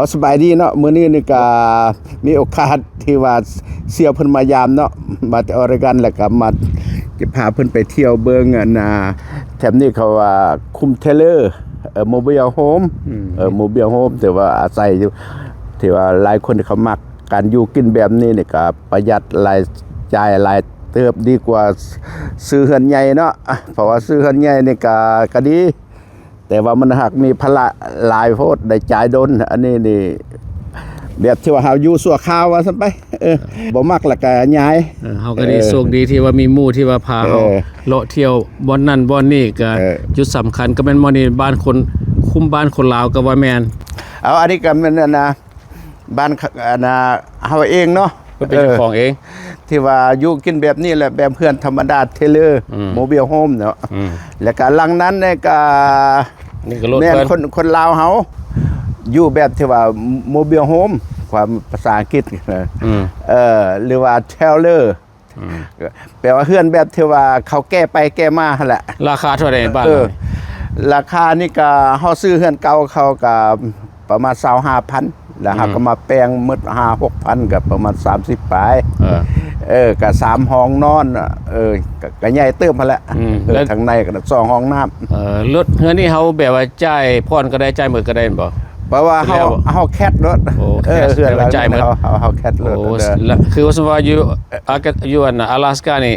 າ ສະບາຍດີເນາະ ມື້ນີ້ນີ້ກະມີໂອກາດທີ່ວ່າສ່ຽວເພິ່ນມາຢາມເນາະ ມາແຕ່ອອເຣກັນ ແລ້ວກະມາຈະພາເພິ່ນໄປທ່ຽວເບິ່ງ ອັນນ່າ ແຖບນີ້ເຂົາວ່າຄຸ້ມເທເລີ ເອີ ໂມບິວໂຮມ ອືມ ເອີ ໂມບິວໂຮມ ແຕ່ວ່າອາໄສຢູ່ ທີ່ວ່າຫຼາຍຄົນເຂົາມັກການຢູ່ກິນແບບນີ້ນີ້ກະປະຢັດລາຍຈ່າຍຫຼາຍເຕີບ ດີກວ່າຊື້ເຮືອນໃຫຍ່ເນາະ ເພາະວ່າຊື້ເຮືອນໃຫຍ່ນີ້ກະ ກະດີ ແຕ່ວ່າມັນຫາກມີພາລະຫຼາຍໂພດ ໄດ້ຈ່າຍດົນ ອັນນີ້ນີ້ແບບທີ່ວ່າເຮົາຢູ່ຊົ່ວຄາວວ່າຊັ້ນໄປ ເອີ ບໍ່ມັກລະກະຍ້າຍ ເອີ ເຮົາກະດີ ເອີ ໂຊກດີທີ່ວ່າມີໝູ່ທີ່ວ່າພາເຮົາ ເອີ ເລາະທ່ຽວບ່ອນນັ້ນບ່ອນນີ້ ກະ ເອີ ຈຸດສຳຄັນກະແມ່ນບ່ອນນີ້ ບ້ານຄົນ ຄຸ້ມບ້ານຄົນລາວກະວ່າແມ່ນ ເອົາ ອັນນີ້ກະແມ່ນ ອັນນ່າ ບ້ານ ອັນນ່າ ເຮົາເອງເນາະ ເພິ່ນເປັນເຈົ້າຂອງເອງ ທີ່ວ່າຢູ່ກິນແບບນີ້ແຫຼະ ແບບເຮືອນທຳມະດາ ເທເລີ ອືມ ໂມບິວໂຮມເນາະ ອືມ ແລ້ວກະຫຼັງນັ້ນນີ້ກະ ນີ້ກະລົດ ແມ່ນເພິ່ນ ຄົນ ຄົນລາວເຮົາຢູ່ແບບທີ່ວ່າໂມບິວໂຮມ ຄວາມພາສາອັງກິດ ອືມ ເອີ ຫຼືວ່າເທເລີ ອືມ ແປວ່າເຮືອນແບບທີ່ວ່າເຂົາແກ່ໄປແກ່ມາຫັ້ນແຫຼະ ລາຄາເທົ່າໃດບ້ານ ເອີ ລາຄານີ້ກະເຮົາຊື້ເຮືອນເກົ່າເຂົາກະປະມານຊາວຫ້າພັນ ແລ້ວເຮົາກະມາແປງໝົດຫ້າຫົກພັນ ກະປະມານສາມສິບປາຍ ເອີ ເອີ ກະສາມຫ້ອງນອນ ເອີ ກະ ກະໃຫຍ່ເຕີບຫັ້ນແຫຼະ ອືມ ເອີ ແລ້ວທາງໃນກະສອງຫ້ອງນ້ຳ ເອີ ລົດເຮືອນນີ້ເຮົາແບບວ່າຈ່າຍຜ່ອນກະໄດ້ ຈ່າຍໝົດກະໄດ້ແມ່ນບໍ່? ແປວ່າເຮົາ ເຮົາແຄັດໂລດ ໂອ້ ເອີ ແຄັດ ເຮືອນ ແປວ່າຈ່າຍໝົດ ເຮົາ ເຮົາແຄັດໂລດ ໂອ້ ລະ ຄືວ່າສົມມຸດວ່າຢູ່ ອາ ຢູ່ອັນອາລາສການີ້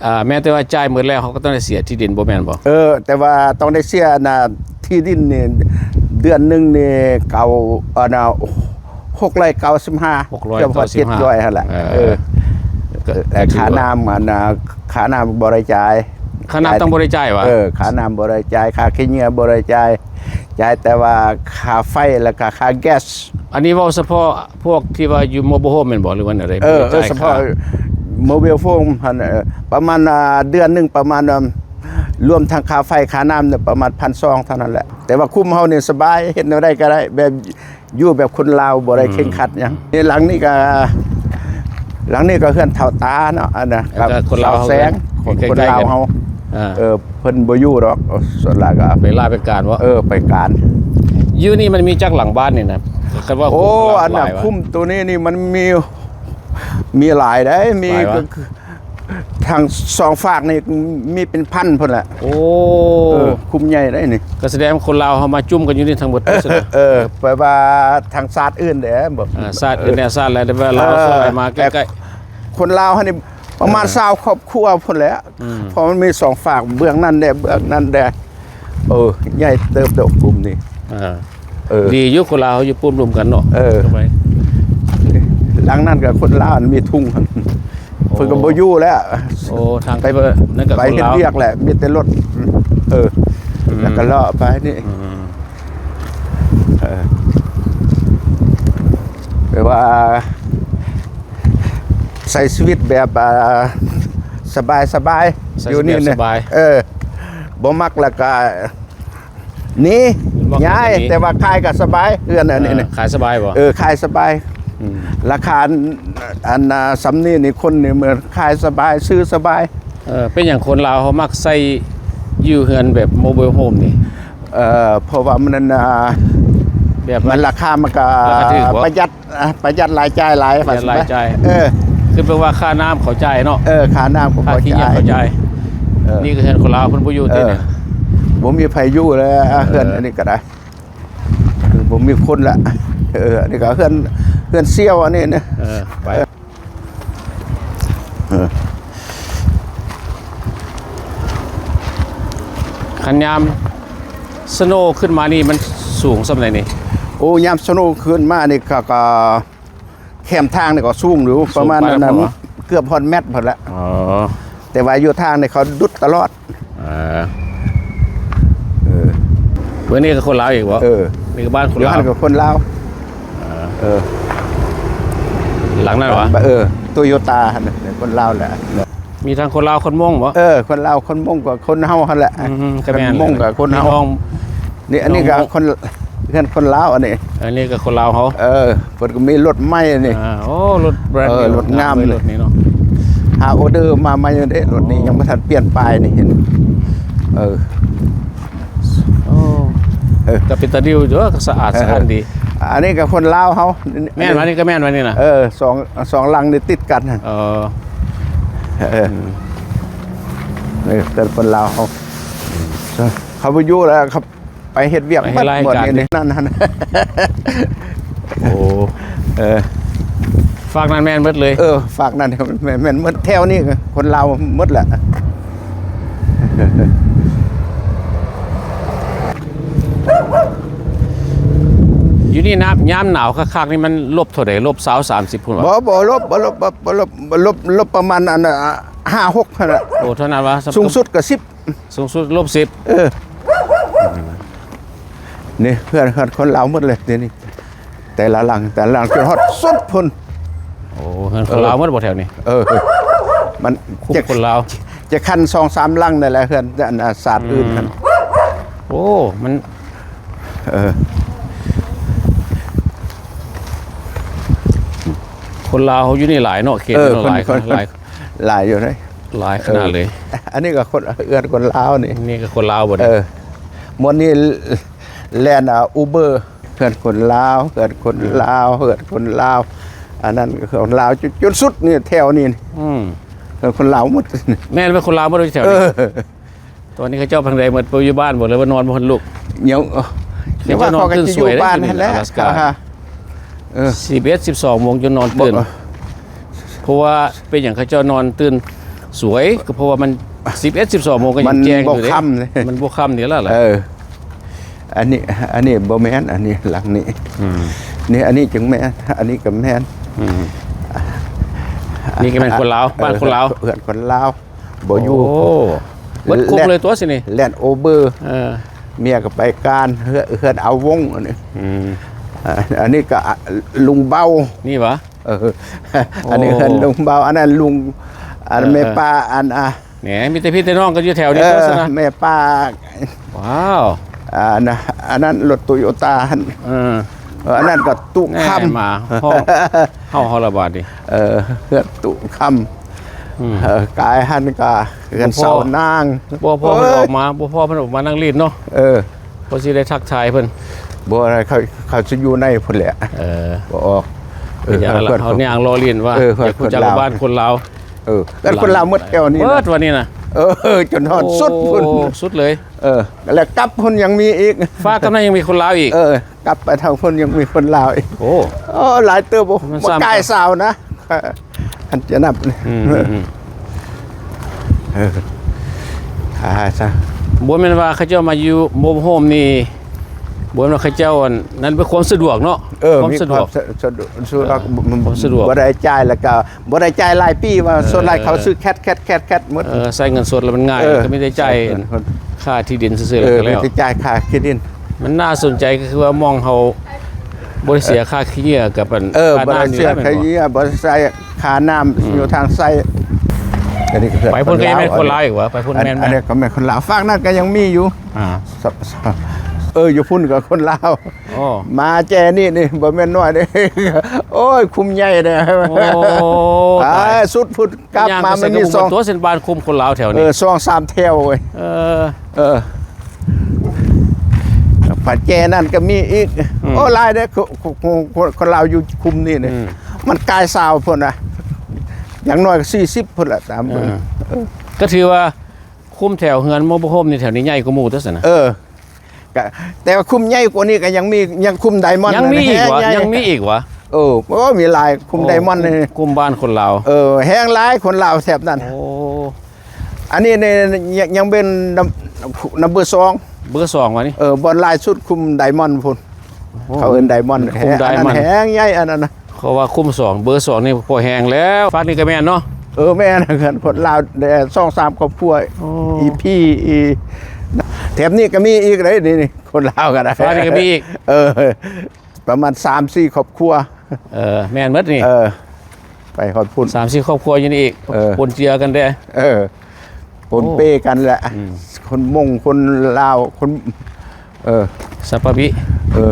ອ່າ ແມ່ນແຕ່ວ່າຈ່າຍໝົດແລ້ວ ເຮົາກະຕ້ອງໄດ້ເສຍທີ່ດິນບໍ່ແມ່ນບໍ່? ເອີ ແຕ່ວ່າຕ້ອງໄດ້ເສຍ ອັນນ່າ ທີ່ດິນນີ້ ເດືອນໜຶ່ງນີ້ ເກົ້າ ອັນນ່າ ຫົກຮ້ອຍເກົ້າສິບຫ້າ ຫົກຮ້ອຍເກົ້າສິບຫ້າ ເກືອບຮອດເຈັດຮ້ອຍຫັ້ນແຫຼະ ເອີ ເອີ ແລະ ກະຖືວ່າ ຄ່ານ້ຳ ອັນນ່າ ຄ່ານ້ຳບໍ່ໄດ້ຈ່າຍ ຄ່ານ້ຳຕ້ອງບໍ່ໄດ້ຈ່າຍຫວາ? ເອີ ຄ່ານ້ຳບໍ່ໄດ້ຈ່າຍ ຄ່າຂີ້ເຫຍື້ອບໍ່ໄດ້ຈ່າຍ ຈ່າຍແຕ່ວ່າຄ່າໄຟ ແລ້ວກະຄ່າແກັສ ອັນນີ້ເວົ້າສະເພາະພວກທີ່ວ່າຢູ່ໂມບິວໂຮມແມ່ນບໍ່ ຫຼືວ່າແນວໃດ? ເອີ ບໍ່ໄດ້ຈ່າຍ ສະເພາະ ຄ່າ ໂມບິວໂຮມຫັ້ນ ເອີ ປະມານ ອ່າ ເດືອນໜຶ່ງປະມານ ອ່າ ລວມທັງຄ່າໄຟຄ່ານ້ຳນີ້ປະມານພັນສອງເທົ່ານັ້ນແຫຼະ ແຕ່ວ່າຄຸ້ມເຮົານີ້ສະບາຍ ເຮັດແນວໃດກະໄດ້ ແບບຢູ່ແບບຄົນລາວ ບໍ່ໄດ້ເຄັ່ງຄັດຫຍັງ ອືມ ນີ້ຫຼັງນີ້ກະ ຫຼັງນີ້ກະເຮືອນເຖົ້າຕາເນາະ ອັນນ່າ ແລ້ວກະຄົນລາວ ສາວແສງ ເຮົາ ຄົນ ຄົນລາວເຮົາ ອ່າ ເອີ ເພິ່ນບໍ່ຢູ່ດອກ ສ່ວນຫຼາຍກະໄປລາໄປການບໍ່? ເອີ ໄປການ ຢູ່ນີ້ມັນມີຈັກຫຼັງບ້ານນີ້ນະ? ຄັນວ່າ ໂອ້ ຄຸ້ມຫຼາຍ ອັນນ່າ ຫວາ? ຄຸ້ມໂຕນີ້ນີ້ມັນມີ ມີຫຼາຍເດ້ ມີ ຫຼາຍຫວາ? ກະຄື ທັງສອງຟາກນີ້ມີເປັນພັນພຸ້ນແຫຼະ ໂອ້ ເອີ ຄຸ້ມໃຫຍ່ເດ້ນີ້ ກະສະແດງຄົນລາວເຮົາມາຈຸ້ມກັນຢູ່ນີ້ທັງໝົດ ເອີ ເອີ ແປວ່າທາງຊາດອື່ນເດ້ ອ່າ ຊາດອື່ນແດ່ ຊາດແລ້ວ ແຕ່ວ່າລາວ ເອີ ສ່ວນຫຼາຍມາໃກ້ໆ ຄົນລາວຫັ້ນນີ້ ປະມານ ອ່າ ຊາວຄອບຄົວພຸ້ນແຫຼະ ອືມ ເພາະມັນມີສອງຟາກ ເບື້ອງນັ້ນແດ່ ເບື້ອງນັ້ນແດ່ ເອີ ໃຫຍ່ເຕີບດອກກຸ່ມນີ້ ອ່າ ເອີ ດີຢູ່ ຄົນລາວເຮົາຢູ່ປຸ້ມລວມກັນເນາະ ເອີ ຫຼັງນັ້ນກະຄົນລາວ ອັນມີທຸງ ໂອ້ ເພິ່ນກະບໍ່ຢູ່ແລ້ວ ໂອ້ ທາງ ໄປ ນັ້ນກະ ໄປເຮັດວຽກແຫຼະ ມີແຕ່ລົດ ເອີ ອືມ ແລ້ວກະເລາະໄປນີ້ ອືມ ເອີ ແບບວ່າ ໃຊ້ຊີວິດແບບ ອ່າ ສະບາຍໆ ຢູ່ນີ້ ສະບາຍ ເອີ ບໍ່ມັກລະກະໜີ ບໍ່ມັກລະກະໜີ ຍ້າຍ ແຕ່ວ່າຂາຍກະສະບາຍ ເຮືອນອັນນີ້ ເອີ ນະ ຂາຍສະບາຍບໍ່? ເອີ ຂາຍສະບາຍ ອືມ ລາຄາ ອັນ ອັນ ອ່າ ສ່ຳນີ້ນີ້ ຄົນນີ້ມັນຂາຍສະບາຍ ຊື້ສະບາຍ ເອີ ເປັນຫຍັງຄົນລາວເຮົາມັກໃຊ້ຢູ່ເຮືອນແບບໂມບິວໂຮມນີ້? ເອີ ເພາະວ່າມັນ ອ່າ ແບບ ມັນລາຄາມັນກະ ລາຄາຖືກບໍ່? ປະຢັດ ອ່າ ປະຢັດລາຍຈ່າຍຫຼາຍ ປະຢັດລາຍຈ່າຍ ເອີ ຄືແປວ່າຄ່ານ້ຳເຂົາຈ່າຍເນາະ ເອີ ຄ່ານ້ຳເຂົາ ຄ່າຂີ້ເຫຍື້ອເຂົາຈ່າຍ ເອີ ນີ້ກະເຮືອນຄົນລາວເພິ່ນບໍ່ຢູ່ຕິ ເອີ ນີ້ ບໍ່ມີໃຜຢູ່ແລ້ວ ເອີ ເຮືອນອັນນີ້ກະໄດ້ ຄືບໍ່ມີຄົນລະ ເອີ ອັນນີ້ກະເຮືອນ ເຮືອນສ່ຽວອັນນີ້ນະ ເອີ ໄປ ເອີ ຄັນຍາມສະໂນຂຶ້ນມານີ້ມັນສູງສ່ຳໃດນີ້? ໂອ້ ຍາມສະໂນຂຶ້ນມານີ້ກະ ກະ ແຄມທາງນີ້ກະສູງຢູ່ ສູງປານນັ້ນ ປານນັ້ນບໍ່? ເກືອບຮອດແມັດພຸ້ນລະ ອໍ ແຕ່ວ່າຢູ່ທາງນີ້ເຂົາດຸດຕະຫຼອດ ເອີ ເອີ ເບິ່ງນີ້ກະຄົນລາວອີກບໍ່? ເອີ ນີ້ກະບ້ານຄົນລາວ ຢູ່ຫັ້ນກະຄົນລາວ ເອີ ເອີ ຫຼັງນັ້ນຫວາ? ເອີ ໂຕໂຍຕ້າຫັ້ນນະ ຄົນລາວແຫຼະ ມີທັງຄົນລາວຄົນມົ້ງບໍ່? ເອີ ຄົນລາວຄົນມົ້ງກະຄົນເຮົາຫັ້ນແຫຼະ ອືມ ກະແມ່ນ ຄົນມົ້ງກະຄົນເຮົາ ພີ່ນ້ອງ ນີ້ ອັນນີ້ກະຄົນ ເຮືອນຄົນລາວອັນນີ້ ອັນນີ້ກະຄົນລາວເຮົາ ເອີ ເພິ່ນກະມີລົດໃໝ່ນີ້ ອ່າ ໂອ້ ລົດແບຣນ ເອີ ນີ້ ລົດງາມ ລົດນີ້ເນາະ ຫາອໍເດີມາໃໝ່ເດ້ ລົດນີ້ ອໍ ຍັງບໍ່ທັນປ່ຽນປ້າຍນີ້ ເຫັນ ເອີ ໂອ້ ເອີ ກະເປັນຕາດິວຢູ່ ກະສະອາດ ເອີ ສະອ້ານດີ ອັນນີ້ກໍຄົນລາວເຮົາ. ແມ່ນວະ? ນີ້ກໍແມ່ນວະນີ້ນະ? ເອີ ສອງ ສອງຫຼັງນີ້ຕິດກັນຫັ້ນ. ເອີ ເອີ ອືມ ນີ້ເປັນຄົນລາວເຮົາ. ເຂົາບໍ່ຢູ່ແລ້ວ ເຂົາໄປເຮັດວຽກ ໄປເຮັດລາຍການ ໝົດນີ້ ນັ້ນຫັ້ນ. ໂອ້ ເອີ ຟາກນັ້ນແມ່ນໝົດເລີຍ. ເອີ ຟາກນັ້ນແມ່ນ ແມ່ນໝົດ ແຖວນີ້ຄົນລາວໝົດແຫຼະ. ຢູ່ນີ້ນະ ຍາມໜາວຄັກໆນີ້ມັນລົບເທົ່າໃດ? ລົບຊາວ ສາມສິບພຸ້ນວະ? ບໍ່ ບໍ່ລົບ ບໍ່ລົບ ບໍ່ລົບ ບໍ່ລົບ ລົບປະມານອັນ ຫ້າຫົກຫັ້ນລະ. ໂອ້ ເທົ່ານັ້ນວະ? ສູງສຸດກໍສິບ. ສູງສຸດລົບສິບ. ເອີ ນີ້ເຮືອນ ເຮືອນຄົນລາວໝົດເລີຍ ນີ້ ແຕ່ລະຫຼັງ ແຕ່ລະຫຼັງ ຈົນຮອດສຸດພຸ້ນ. ໂອ້ ເຮືອນຄົນລາວໝົດບໍ່ແຖວນີ້? ເອີ ມັນ ຄຸມຄົນລາວ ຈະຄັນສອງສາມຫຼັງນັ້ນແຫຼະ ເຮືອນອັນ ອາ ຊາດອື່ນຫັ້ນ. ອືມ ໂອ້ ມັນ ເອີ ຄົນລາວເຮົາຢູ່ນີ້ຫຼາຍເນາະ ເຂດ ເອີ ນີ້ເນາະ ຄົນ ຫຼາຍ ຄົນ ຫຼາຍ ຫຼາຍຢູ່ເດ້ ຫຼາຍຂະໜາດເລີຍ. ເອີ ອັນນີ້ກໍຄົນ ເຮືອນຄົນລາວນີ້ ນີ້ກໍຄົນລາວບໍ່ນີ້? ເອີ ໝົດນີ້ແລ່ນ ອາ ອູເບີ ເຮືອນຄົນລາວ ເຮືອນຄົນ ອືມ ລາວ ເຮືອນຄົນລາວ. ອັນນັ້ນກໍຄົນລາວ ຈົນ ຈົນສຸດນີ້ ແຖວນີ້. ອືມ ເຮືອນຄົນລາວໝົດ. ແມ່ນ ເປັນຄົນລາວໝົດແຖວນີ້. ເອີ ຕອນນີ້ເຂົາເຈົ້າໄປທາງໃດໝົດ? ໄປຢູ່ບ້ານບໍ່ ຫຼືວ່ານອນບໍ່ທັນລຸກ? ຍັງ ເອີ ຍັງວ່າເຂົາກໍຈະຢູ່ບ້ານຫັ້ນແຫຼະ. ເອີ ສິບເອັດ ສິບສອງໂມງຈົນນອນຕື່ນ. ເພາະວ່າເປັນຫຍັງເຂົາເຈົ້ານອນຕື່ນສວຍ? ກໍເພາະວ່າມັນ ສິບເອັດ ສິບສອງໂມງກໍຍັງແຈ້ງຢູ່ເດ້ ມັນບໍ່ຄ່ຳເດ້ ມັນບໍ່ຄ່ຳນີ້ລະ. ເອີ ອັນນີ້ ອັນນີ້ບໍ່ແມ່ນ ອັນນີ້ຫຼັງນີ້. ອືມ ນີ້ ອັນນີ້ຈຶ່ງແມ່ນ ອັນນີ້ກໍແມ່ນ. ອືມ ນີ້ກໍແມ່ນຄົນລາວ ເອີ ບ້ານຄົນລາວ ເຮືອນຄົນລາວ. ບໍ່ຢູ່. ໂອ້ ເບິດຄຸບເລີຍຕົວຊິນີ້ ແລ່ນໂອເບີ. ເອີ ເມຍກໍໄປການ ເຮືອນ ເຮືອນອາວົງອັນນີ້. ອືມ ອັນນີ້ກໍລຸງເບົາ ນີ້ຫວາ? ເອີ ໂອ້ ອັນນີ້ເຮືອນລຸງເບົາ ອັນນັ້ນລຸງ ອັນ ເອີ ແມ່ປ້າ ອັນ ອາ ແໝ ມີແຕ່ພີ່ແຕ່ນ້ອງກັນຢູ່ແຖວນີ້. ເອີ ຕົວຊິນະ ແມ່ປ້າ. ວ້າວ ອັນນັ້ນ ອັນນັ້ນລົດໂຕໂຍຕ້າຫັ້ນ. ເອີ ເອີ ອັນນັ້ນກໍຕຸຄຳ ແໝ ມາຮອດເຮົາ ເຮົາລະບາດນີ້. ເອີ ເຮືອນຕຸຄຳ. ອືມ ເອີ ກາຍຫັ້ນກະເຮືອນເຊົານາງ. ບໍ່ພໍເພິ່ນອອກມາ ບໍ່ພໍເພິ່ນອອກມານັ່ງຫຼິ້ນເນາະ. ເອີ ພໍຊິໄດ້ທັກທາຍເພິ່ນ. ບໍ່ໄດ້ ເຂົາ ເຂົາຊິຢູ່ໃນພຸ້ນແຫຼະ. ເອີ ບໍ່ອອກ. ເອີ ເຮົາຍ່າງລໍ້ຫຼິ້ນວ່າ ເອີ ຢາກຮູ້ຈັກບ້ານຄົນລາວ. ເອີ ເຮືອນຄົນລາວໝົດແຖວນີ້ ເບິດວັນນີ້ນະ. ເອີ ຈົນຮອດສຸດພຸ້ນ. ໂອ້ ສຸດເລີຍ. ເອີ ແລ້ວກັບພຸ້ນຍັງມີອີກ ຟາກກັບນັ້ນຍັງມີຄົນລາວອີກ. ເອີ ກັບໄປທາງພຸ້ນຍັງມີຄົນລາວອີກ. ໂອ້ ໂອ້ ຫຼາຍເຕີບ. ມັນ ມັນກາຍຊາວນະ ອັນຈະນັບ. ອືມ ເອີ ອາ ຊະ ບໍ່ແມ່ນວ່າເຂົາເຈົ້າມາຢູ່ໂມໂຮມນີ້ ບໍ່ແມ່ນວ່າເຂົາເຈົ້າ ອັນນັ້ນເປັນຄວາມສະດວກເນາະ. ເອີ ຄວາມສະດວກ ມີຄວາມສະ ສະດວກ ເອີ ຄວາມສະດວກ ບໍ່ໄດ້ຈ່າຍ ແລ້ວກໍບໍ່ໄດ້ຈ່າຍຫຼາຍປີ ວ່າ ເອີ ສ່ວນຫຼາຍເຂົາຊື້ແຄັດ ແຄັດ ແຄັດ ແຄັດໝົດ. ເອີ ໃຊ້ເງິນສົດແລ້ວມັນງ່າຍ ເອີ ກໍມີແຕ່ຈ່າຍ ໃຊ້ເງິນສົດ ຄ່າທີ່ດິນຊື່ໆ ເອີ ແລ້ວກໍແລ້ວ ມີແຕ່ຈ່າຍຄ່າທີ່ດິນ. ມັນໜ້າສົນໃຈກໍຄືວ່າໝ່ອງເຮົາບໍ່ໄດ້ເສຍຄ່າຂີ້ເຫຍື້ອກັບອັນ ເອີ ຄ່ານ້ຳ ບໍ່ໄດ້ເສຍຄ່າຂີ້ເຫຍື້ອ ບໍ່ໄດ້ໃຊ້ຄ່ານ້ຳ. ອືມ ຢູ່ທາງໃຕ້. ອັນນີ້ກໍ ໄປພຸ້ນກໍຍັງແມ່ນຄົນລາວອີກຫວາ? ໄປພຸ້ນແມ່ນ ອັນ ອັນນີ້ກໍແມ່ນຄົນລາວ. ຟາກນັ້ນກໍຍັງມີຢູ່. ອ່າ ເອີ ຢູ່ພຸ້ນກໍຄົນລາວ. ອໍ ມາແຈນີ້ນີ້ບໍ່ແມ່ນນ້ອຍເດ້. ໂອ້ຍ ຄຸ້ມໃຫຍ່ເດ້. ໂອ້ ຕາຍ ຕາຍ ສຸດພຸ້ນ ກັບມາ ມັນມີສອງ ຕົວເສັ້ນບ້ານຄຸ້ມຄົນລາວແຖວນີ້ ເອີ ສອງສາມແຖວເວີຍ. ເອີ ເອີ ປາແຈນັ້ນກໍມີອີກ. ອືມ ໂອ້ ຫຼາຍເດ້. ຄົນ ຄົນ ຄົນລາວຢູ່ຄຸ້ມນີ້ນີ້ ອືມ ມັນກາຍຊາວພຸ້ນນະ ຢ່າງໜ້ອຍກໍສີ່ສິບພຸ້ນລະ ຕາມເບິ່ງ. ເອີ ເອີ ກໍຖືວ່າຄຸ້ມແຖວເຮືອນໝໍບໍ່ໂຮມນີ້ ແຖວນີ້ໃຫຍ່ກວ່າໝູ່ຕົວຊັ້ນນະ. ເອີ ກະ ແຕ່ວ່າຄຸ້ມໃຫຍ່ກວ່ານີ້ກໍຍັງມີ ຍັງຄຸ້ມໄດມອນ ຍັງມີອີກຫວາ? ແຮງໃຫຍ່ ຍັງມີອີກຫວາ? ເອີ ໂອ້ ມີຫຼາຍ ຄຸ້ມໄດມອນນີ້ ຄຸ້ມບ້ານຄົນລາວ. ເອີ ແຮງຫຼາຍຄົນລາວແຖບນັ້ນ. ໂອ້ ອັນນີ້ນີ້ ຍັງ ຍັງເປັນນຳ ນຳເບີສອງ ເບີສອງຫວານີ້? ເອີ ບ່ອນຫຼາຍສຸດຄຸ້ມໄດມອນພຸ້ນ. ໂອ້ ເຂົາເອີ້ນໄດມອນ ຄຸ້ມໄດມອນ ອັນນັ້ນແຮງໃຫຍ່ ອັນນັ້ນນະ. ເຂົາວ່າຄຸ້ມສອງ ເບີສອງນີ້ພໍແຮງແລ້ວ. ຟາກນີ້ກໍແມ່ນເນາະ. ເອີ ແມ່ນ ເຮືອນຄົນລາວ ສອງສາມຄອບຄົວ. ໂອ້ ອີພີ ອີ ແຖບນີ້ກໍມີອີກເດ້ ນີ້ ນີ້ ຄົນລາວກໍໄດ້. ຟາກນີ້ກໍມີອີກ. ເອີ ປະມານສາມສີ່ຄອບຄົວ. ເອີ ແມ່ນໝົດນີ້. ເອີ ໄປຮອດພຸ້ນ ສາມສີ່ຄອບຄົວຢູ່ນີ້ອີກ. ເອີ ປົນເຈືອກັນເດ້. ເອີ ປົນເປກັນແຫຼະ. ໂອ້ ອືມ ຄົນມົ້ງ ຄົນລາວ ຄົນ ເອີ ສັບປະວິ. ເອີ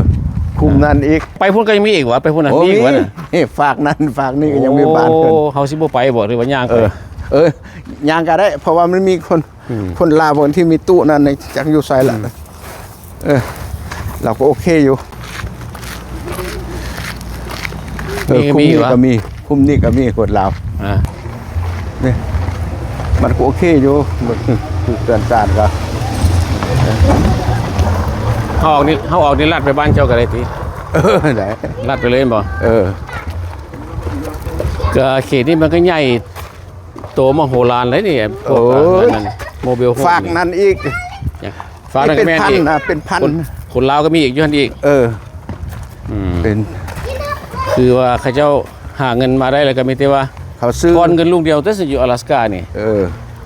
ຄຸ້ມນັ້ນອີກ. ໄປພຸ້ນກໍຍັງມີອີກຫວາ? ໄປພຸ້ນນະ ໂອ້ ມີອີກຫວານະ? ນີ້ ຟາກນັ້ນຟາກນີ້ກໍຍັງມີບ້ານເພິ່ນ. ໂອ້ ເຮົາຊິບໍ່ໄປບໍ່ ຫຼືວ່າຍ່າງໄປ? ເອີ ເອີ ຍ່າງກໍໄດ້ ເພາະວ່າມັນມີຄົນ ອືມ ຄົນລາວເພິ່ນທີ່ມີຕູ້ນັ້ນ ຈັກຢູ່ໃສລະ. ອືມ ເອີ ລາວກໍໂອເຄຢູ່. ເອີ ນີ້ກໍມີຫວະ? ຄຸ້ມນີ້ກໍມີ ຄຸ້ມນີ້ກໍມີຄົນລາວ ອ່າ ນີ້ ມັນກໍໂອເຄຢູ່ ເຮືອນຊານກໍ ເຮົາອອກນີ້ ເຮົາອອກນີ້ລັດໄປບ້ານເຈົ້າກໍໄດ້ຕິ? ເອີ ໄດ້ ລັດໄປເລີຍແມ່ນບໍ່? ເອີ ກໍເຂດນີ້ມັນກໍໃຫຍ່ໂຕມະໂຫລານເລີຍນີ້ ພວກ ເອີ ອັນນັ້ນ ໂມບິວໂຮມ ຝາກນັ້ນອີກ ຝາກນັ້ນກໍແມ່ນອີກ ເປັນພັນນະ ເປັນພັນ ຄົນ ຄົນລາວກໍມີອີກຢູ່ຫັ້ນອີກ ເອີ ອືມ ເປັນ ຄືວ່າເຂົາເຈົ້າຫາເງິນມາໄດ້ແລ້ວກໍມີແຕ່ວ່າ ເຂົາຊື້ ຖອນເງິນລູກດຽວ ແຕ່ຢູ່ອາລາສການີ້ ເອີ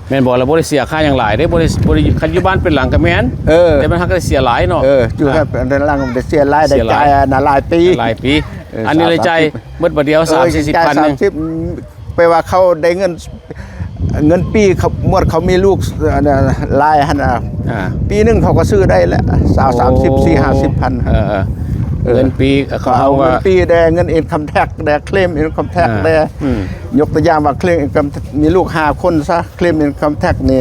ແມ່ນບໍ່? ລະບໍ່ໄດ້ເສຍຄ່າຫຍັງຫຼາຍເດ້ ບໍ່ໄດ້ ບໍ່ໄດ້ ຄັນຢູ່ບ້ານເປັນຫຼັງກໍແມ່ນ ເອີ ແຕ່ມັນຫາກໄດ້ເສຍຫຼາຍເນາະ ເອີ ຢູ່ ອ່າ ເປັນຫຼັງໄດ້ເສຍຫຼາຍ ໄດ້ຈ່າຍ ຫຼາຍ ອັນນະ ຫຼາຍປີ ເອີ ອັນນີ້ລະຈ່າຍ ເອີ ສາມສິບ ໝົດບາດດຽວ ເອີ ສາມສີ່ສິບພັນໜຶ່ງ ສາມສິບ ແປວ່າເຂົາໄດ້ເງິນ ເງິນປີເຂົາ ໝວດເຂົາມີລູກ ອັນນະ ຫຼາຍຫັ້ນນະ ອ່າ ປີໜຶ່ງເຂົາກໍຊື້ໄດ້ແຫຼະ ຊາວ ໂອ້ ສາມສິບ ສີ່ຫ້າສິບພັນ ເອີ ເອີ ເອີ ເງິນປີ ເຂົາເອົາເງິນປີແດ່ ເງິນອິນຄຳແທັກແດ່ ເຄລມອິນຄຳແທັກແດ່ ອ່າ ອືມ ຍົກຕົວຢ່າງວ່າເຄລມອິນຄຳ ມີລູກຫ້າຄົນຊະ ເຄລມອິນຄຳແທັກນີ້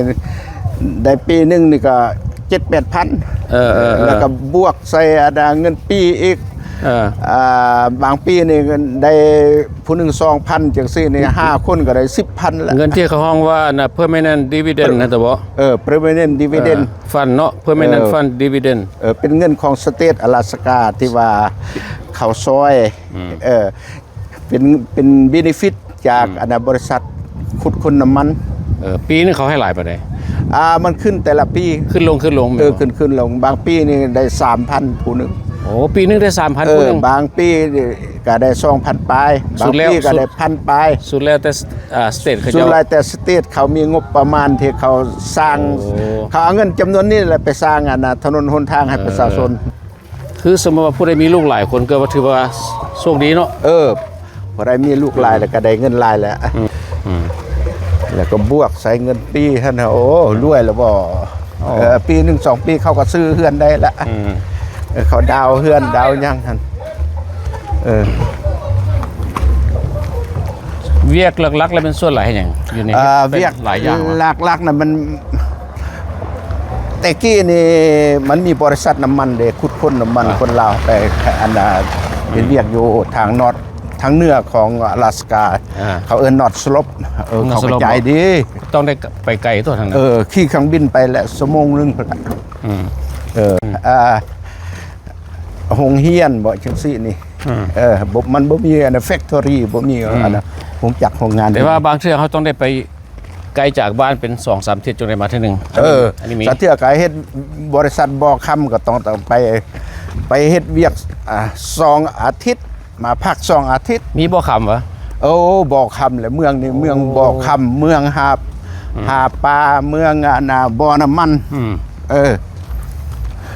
ໄດ້ປີໜຶ່ງນີ້ກໍເຈັດແປດພັນ ເອີ ເອີ ເອີ ແລ້ວກໍບວກໃສ່ ອັນນະ ເງິນປີອີກ ເອີ ອ່າ ບາງປີນີ້ໄດ້ຜູ້ໜຶ່ງສອງພັນ ຈັ່ງຊີ້ນີ້ ຫ້າຄົນກໍໄດ້ສິບພັນແລ້ວ ເງິນທີ່ເຂົາຮ້ອງວ່າ ອັນນະ ເພີມາເນັນດິວິເດັນຫັ້ນຕະບໍ? ເອີ ເພີມາເນັນດິວິເດັນ ຟັນເນາະ ເພີມາເນັນ ເອີ ຟັນດິວິເດັນ ເອີ ເປັນເງິນຂອງສະເຕດອາລາສກາທີ່ວ່າເຂົາຊ່ອຍ ອືມ ເອີ ເປັນ ເປັນເບເນຟິດຈາກ ອືມ ອັນນະ ບໍລິສັດຂຸດຄົ້ນນ້ຳມັນ ເອີ ປີໜຶ່ງເຂົາໃຫ້ຫຼາຍປານໃດ? ອ່າ ມັນຂຶ້ນແຕ່ລະປີ ຂຶ້ນລົງ ຂຶ້ນລົງ ເອີ ແມ່ນບໍ່? ຂຶ້ນ ຂຶ້ນລົງ ບາງປີນີ້ໄດ້ສາມພັນຜູ້ໜຶ່ງ ໂອ້ ປີໜຶ່ງໄດ້ສາມພັນ ເອີ ຜູ້ໜຶ່ງ ບາງປີກໍໄດ້ສອງພັນປາຍ ບາງປີກໍໄດ້ພັນປາຍ ສຸດແລ້ວແຕ່ ອ່າ ສະເຕດເຂົາ ສຸດແລ້ວແຕ່ສະເຕດເຂົາມີງົບປະມານທີ່ເຂົາສ້າງ ໂອ້ ເຂົາເອົາເງິນຈຳນວນນີ້ແຫຼະໄປສ້າງ ອັນນະ ຖະໜົນຫົນທາງໃຫ້ປະຊາຊົນ ເອີ ຄືສົມມຸດວ່າຜູ້ໃດມີລູກຫຼາຍຄົນກໍວ່າຖືວ່າໂຊກດີເນາະ ເອີ ຜູ້ໃດມີລູກຫຼາຍແລ້ວກໍໄດ້ເງິນຫຼາຍແຫຼະ ອືມ ອືມ ແລ້ວກໍບວກໃສ່ເງິນປີຫັ້ນນະ ໂອ້ ລວຍແລ້ວບໍ່ ໂອ້ ເອີ ປີໜຶ່ງສອງປີເຂົາກໍຊື້ເຮືອນໄດ້ລະ ອືມ ເອີ ເຂົາດາວເຮືອນດາວຫຍັງຫັ້ນ ເອີ ວຽກຫຼັກໆແລ້ວແມ່ນສ່ວນຫຼາຍເຮັດຫຍັງຢູ່ໃນ ອ່າ ວຽກຫຼາຍຢ່າງວະ ຫຼັກໆນະມັນ ແຕ່ກີ້ນີ້ມັນມີບໍລິສັດນ້ຳມັນເດ້ ຂຸດຄົ້ນນ້ຳມັນ ອ່າ ຄົນລາວໄປ ອັນນະ ອືມ ເຮັດວຽກຢູ່ທາງນອດ ທາງເໜືອຂອງອາລາສກາ ອ່າ ເຂົາເອີ້ນ North Slope ເອີ North Slope ເຂົາກໍໃຈດີ ຕ້ອງໄດ້ໄປໄກຕົວະທາງນັ້ນ ເອີ ຂີ່ເຄື່ອງບິນໄປແຫຼະ ຊົ່ວໂມງໜຶ່ງພຸ້ນແຫຼະ ອືມ ເອີ ອືມ ອ່າ ໂຮງຮຽນບໍ ຈັ່ງຊີ້ນີ້ ອືມ ເອີ ບໍ່ ມັນບໍ່ມີອັນນະ ແຟກທໍຣີ ບໍ່ມີ ອືມ ອັນນະ ໂຮງຈັກໂຮງງານ ແຕ່ວ່າບາງເທື່ອເຮົາຕ້ອງໄດ້ໄປ ໄກຈາກບ້ານເປັນສອງສາມທິດຈຶ່ງໄດ້ມາເທື່ອໜຶ່ງ ເອີ ອັນນີ້ມີ ສາເທື່ອກາຍເຮັດບໍລິສັດບໍ່ຄຳກໍຕ້ອງໄປ ໄປເຮັດວຽກ ອ່າ ສອງອາທິດ ມາພັກສອງອາທິດ ມີບໍ່ຄຳຫວາ? ໂອ້ ບໍ່ຄຳແຫຼະ ເມືອງນີ້ ໂອ້ ເມືອງບໍ່ຄຳ ເມືອງຫາ ອືມ ຫາປາ ເມືອງ ອັນນະ ບໍ່ນ້ຳມັນ ອືມ ເອີ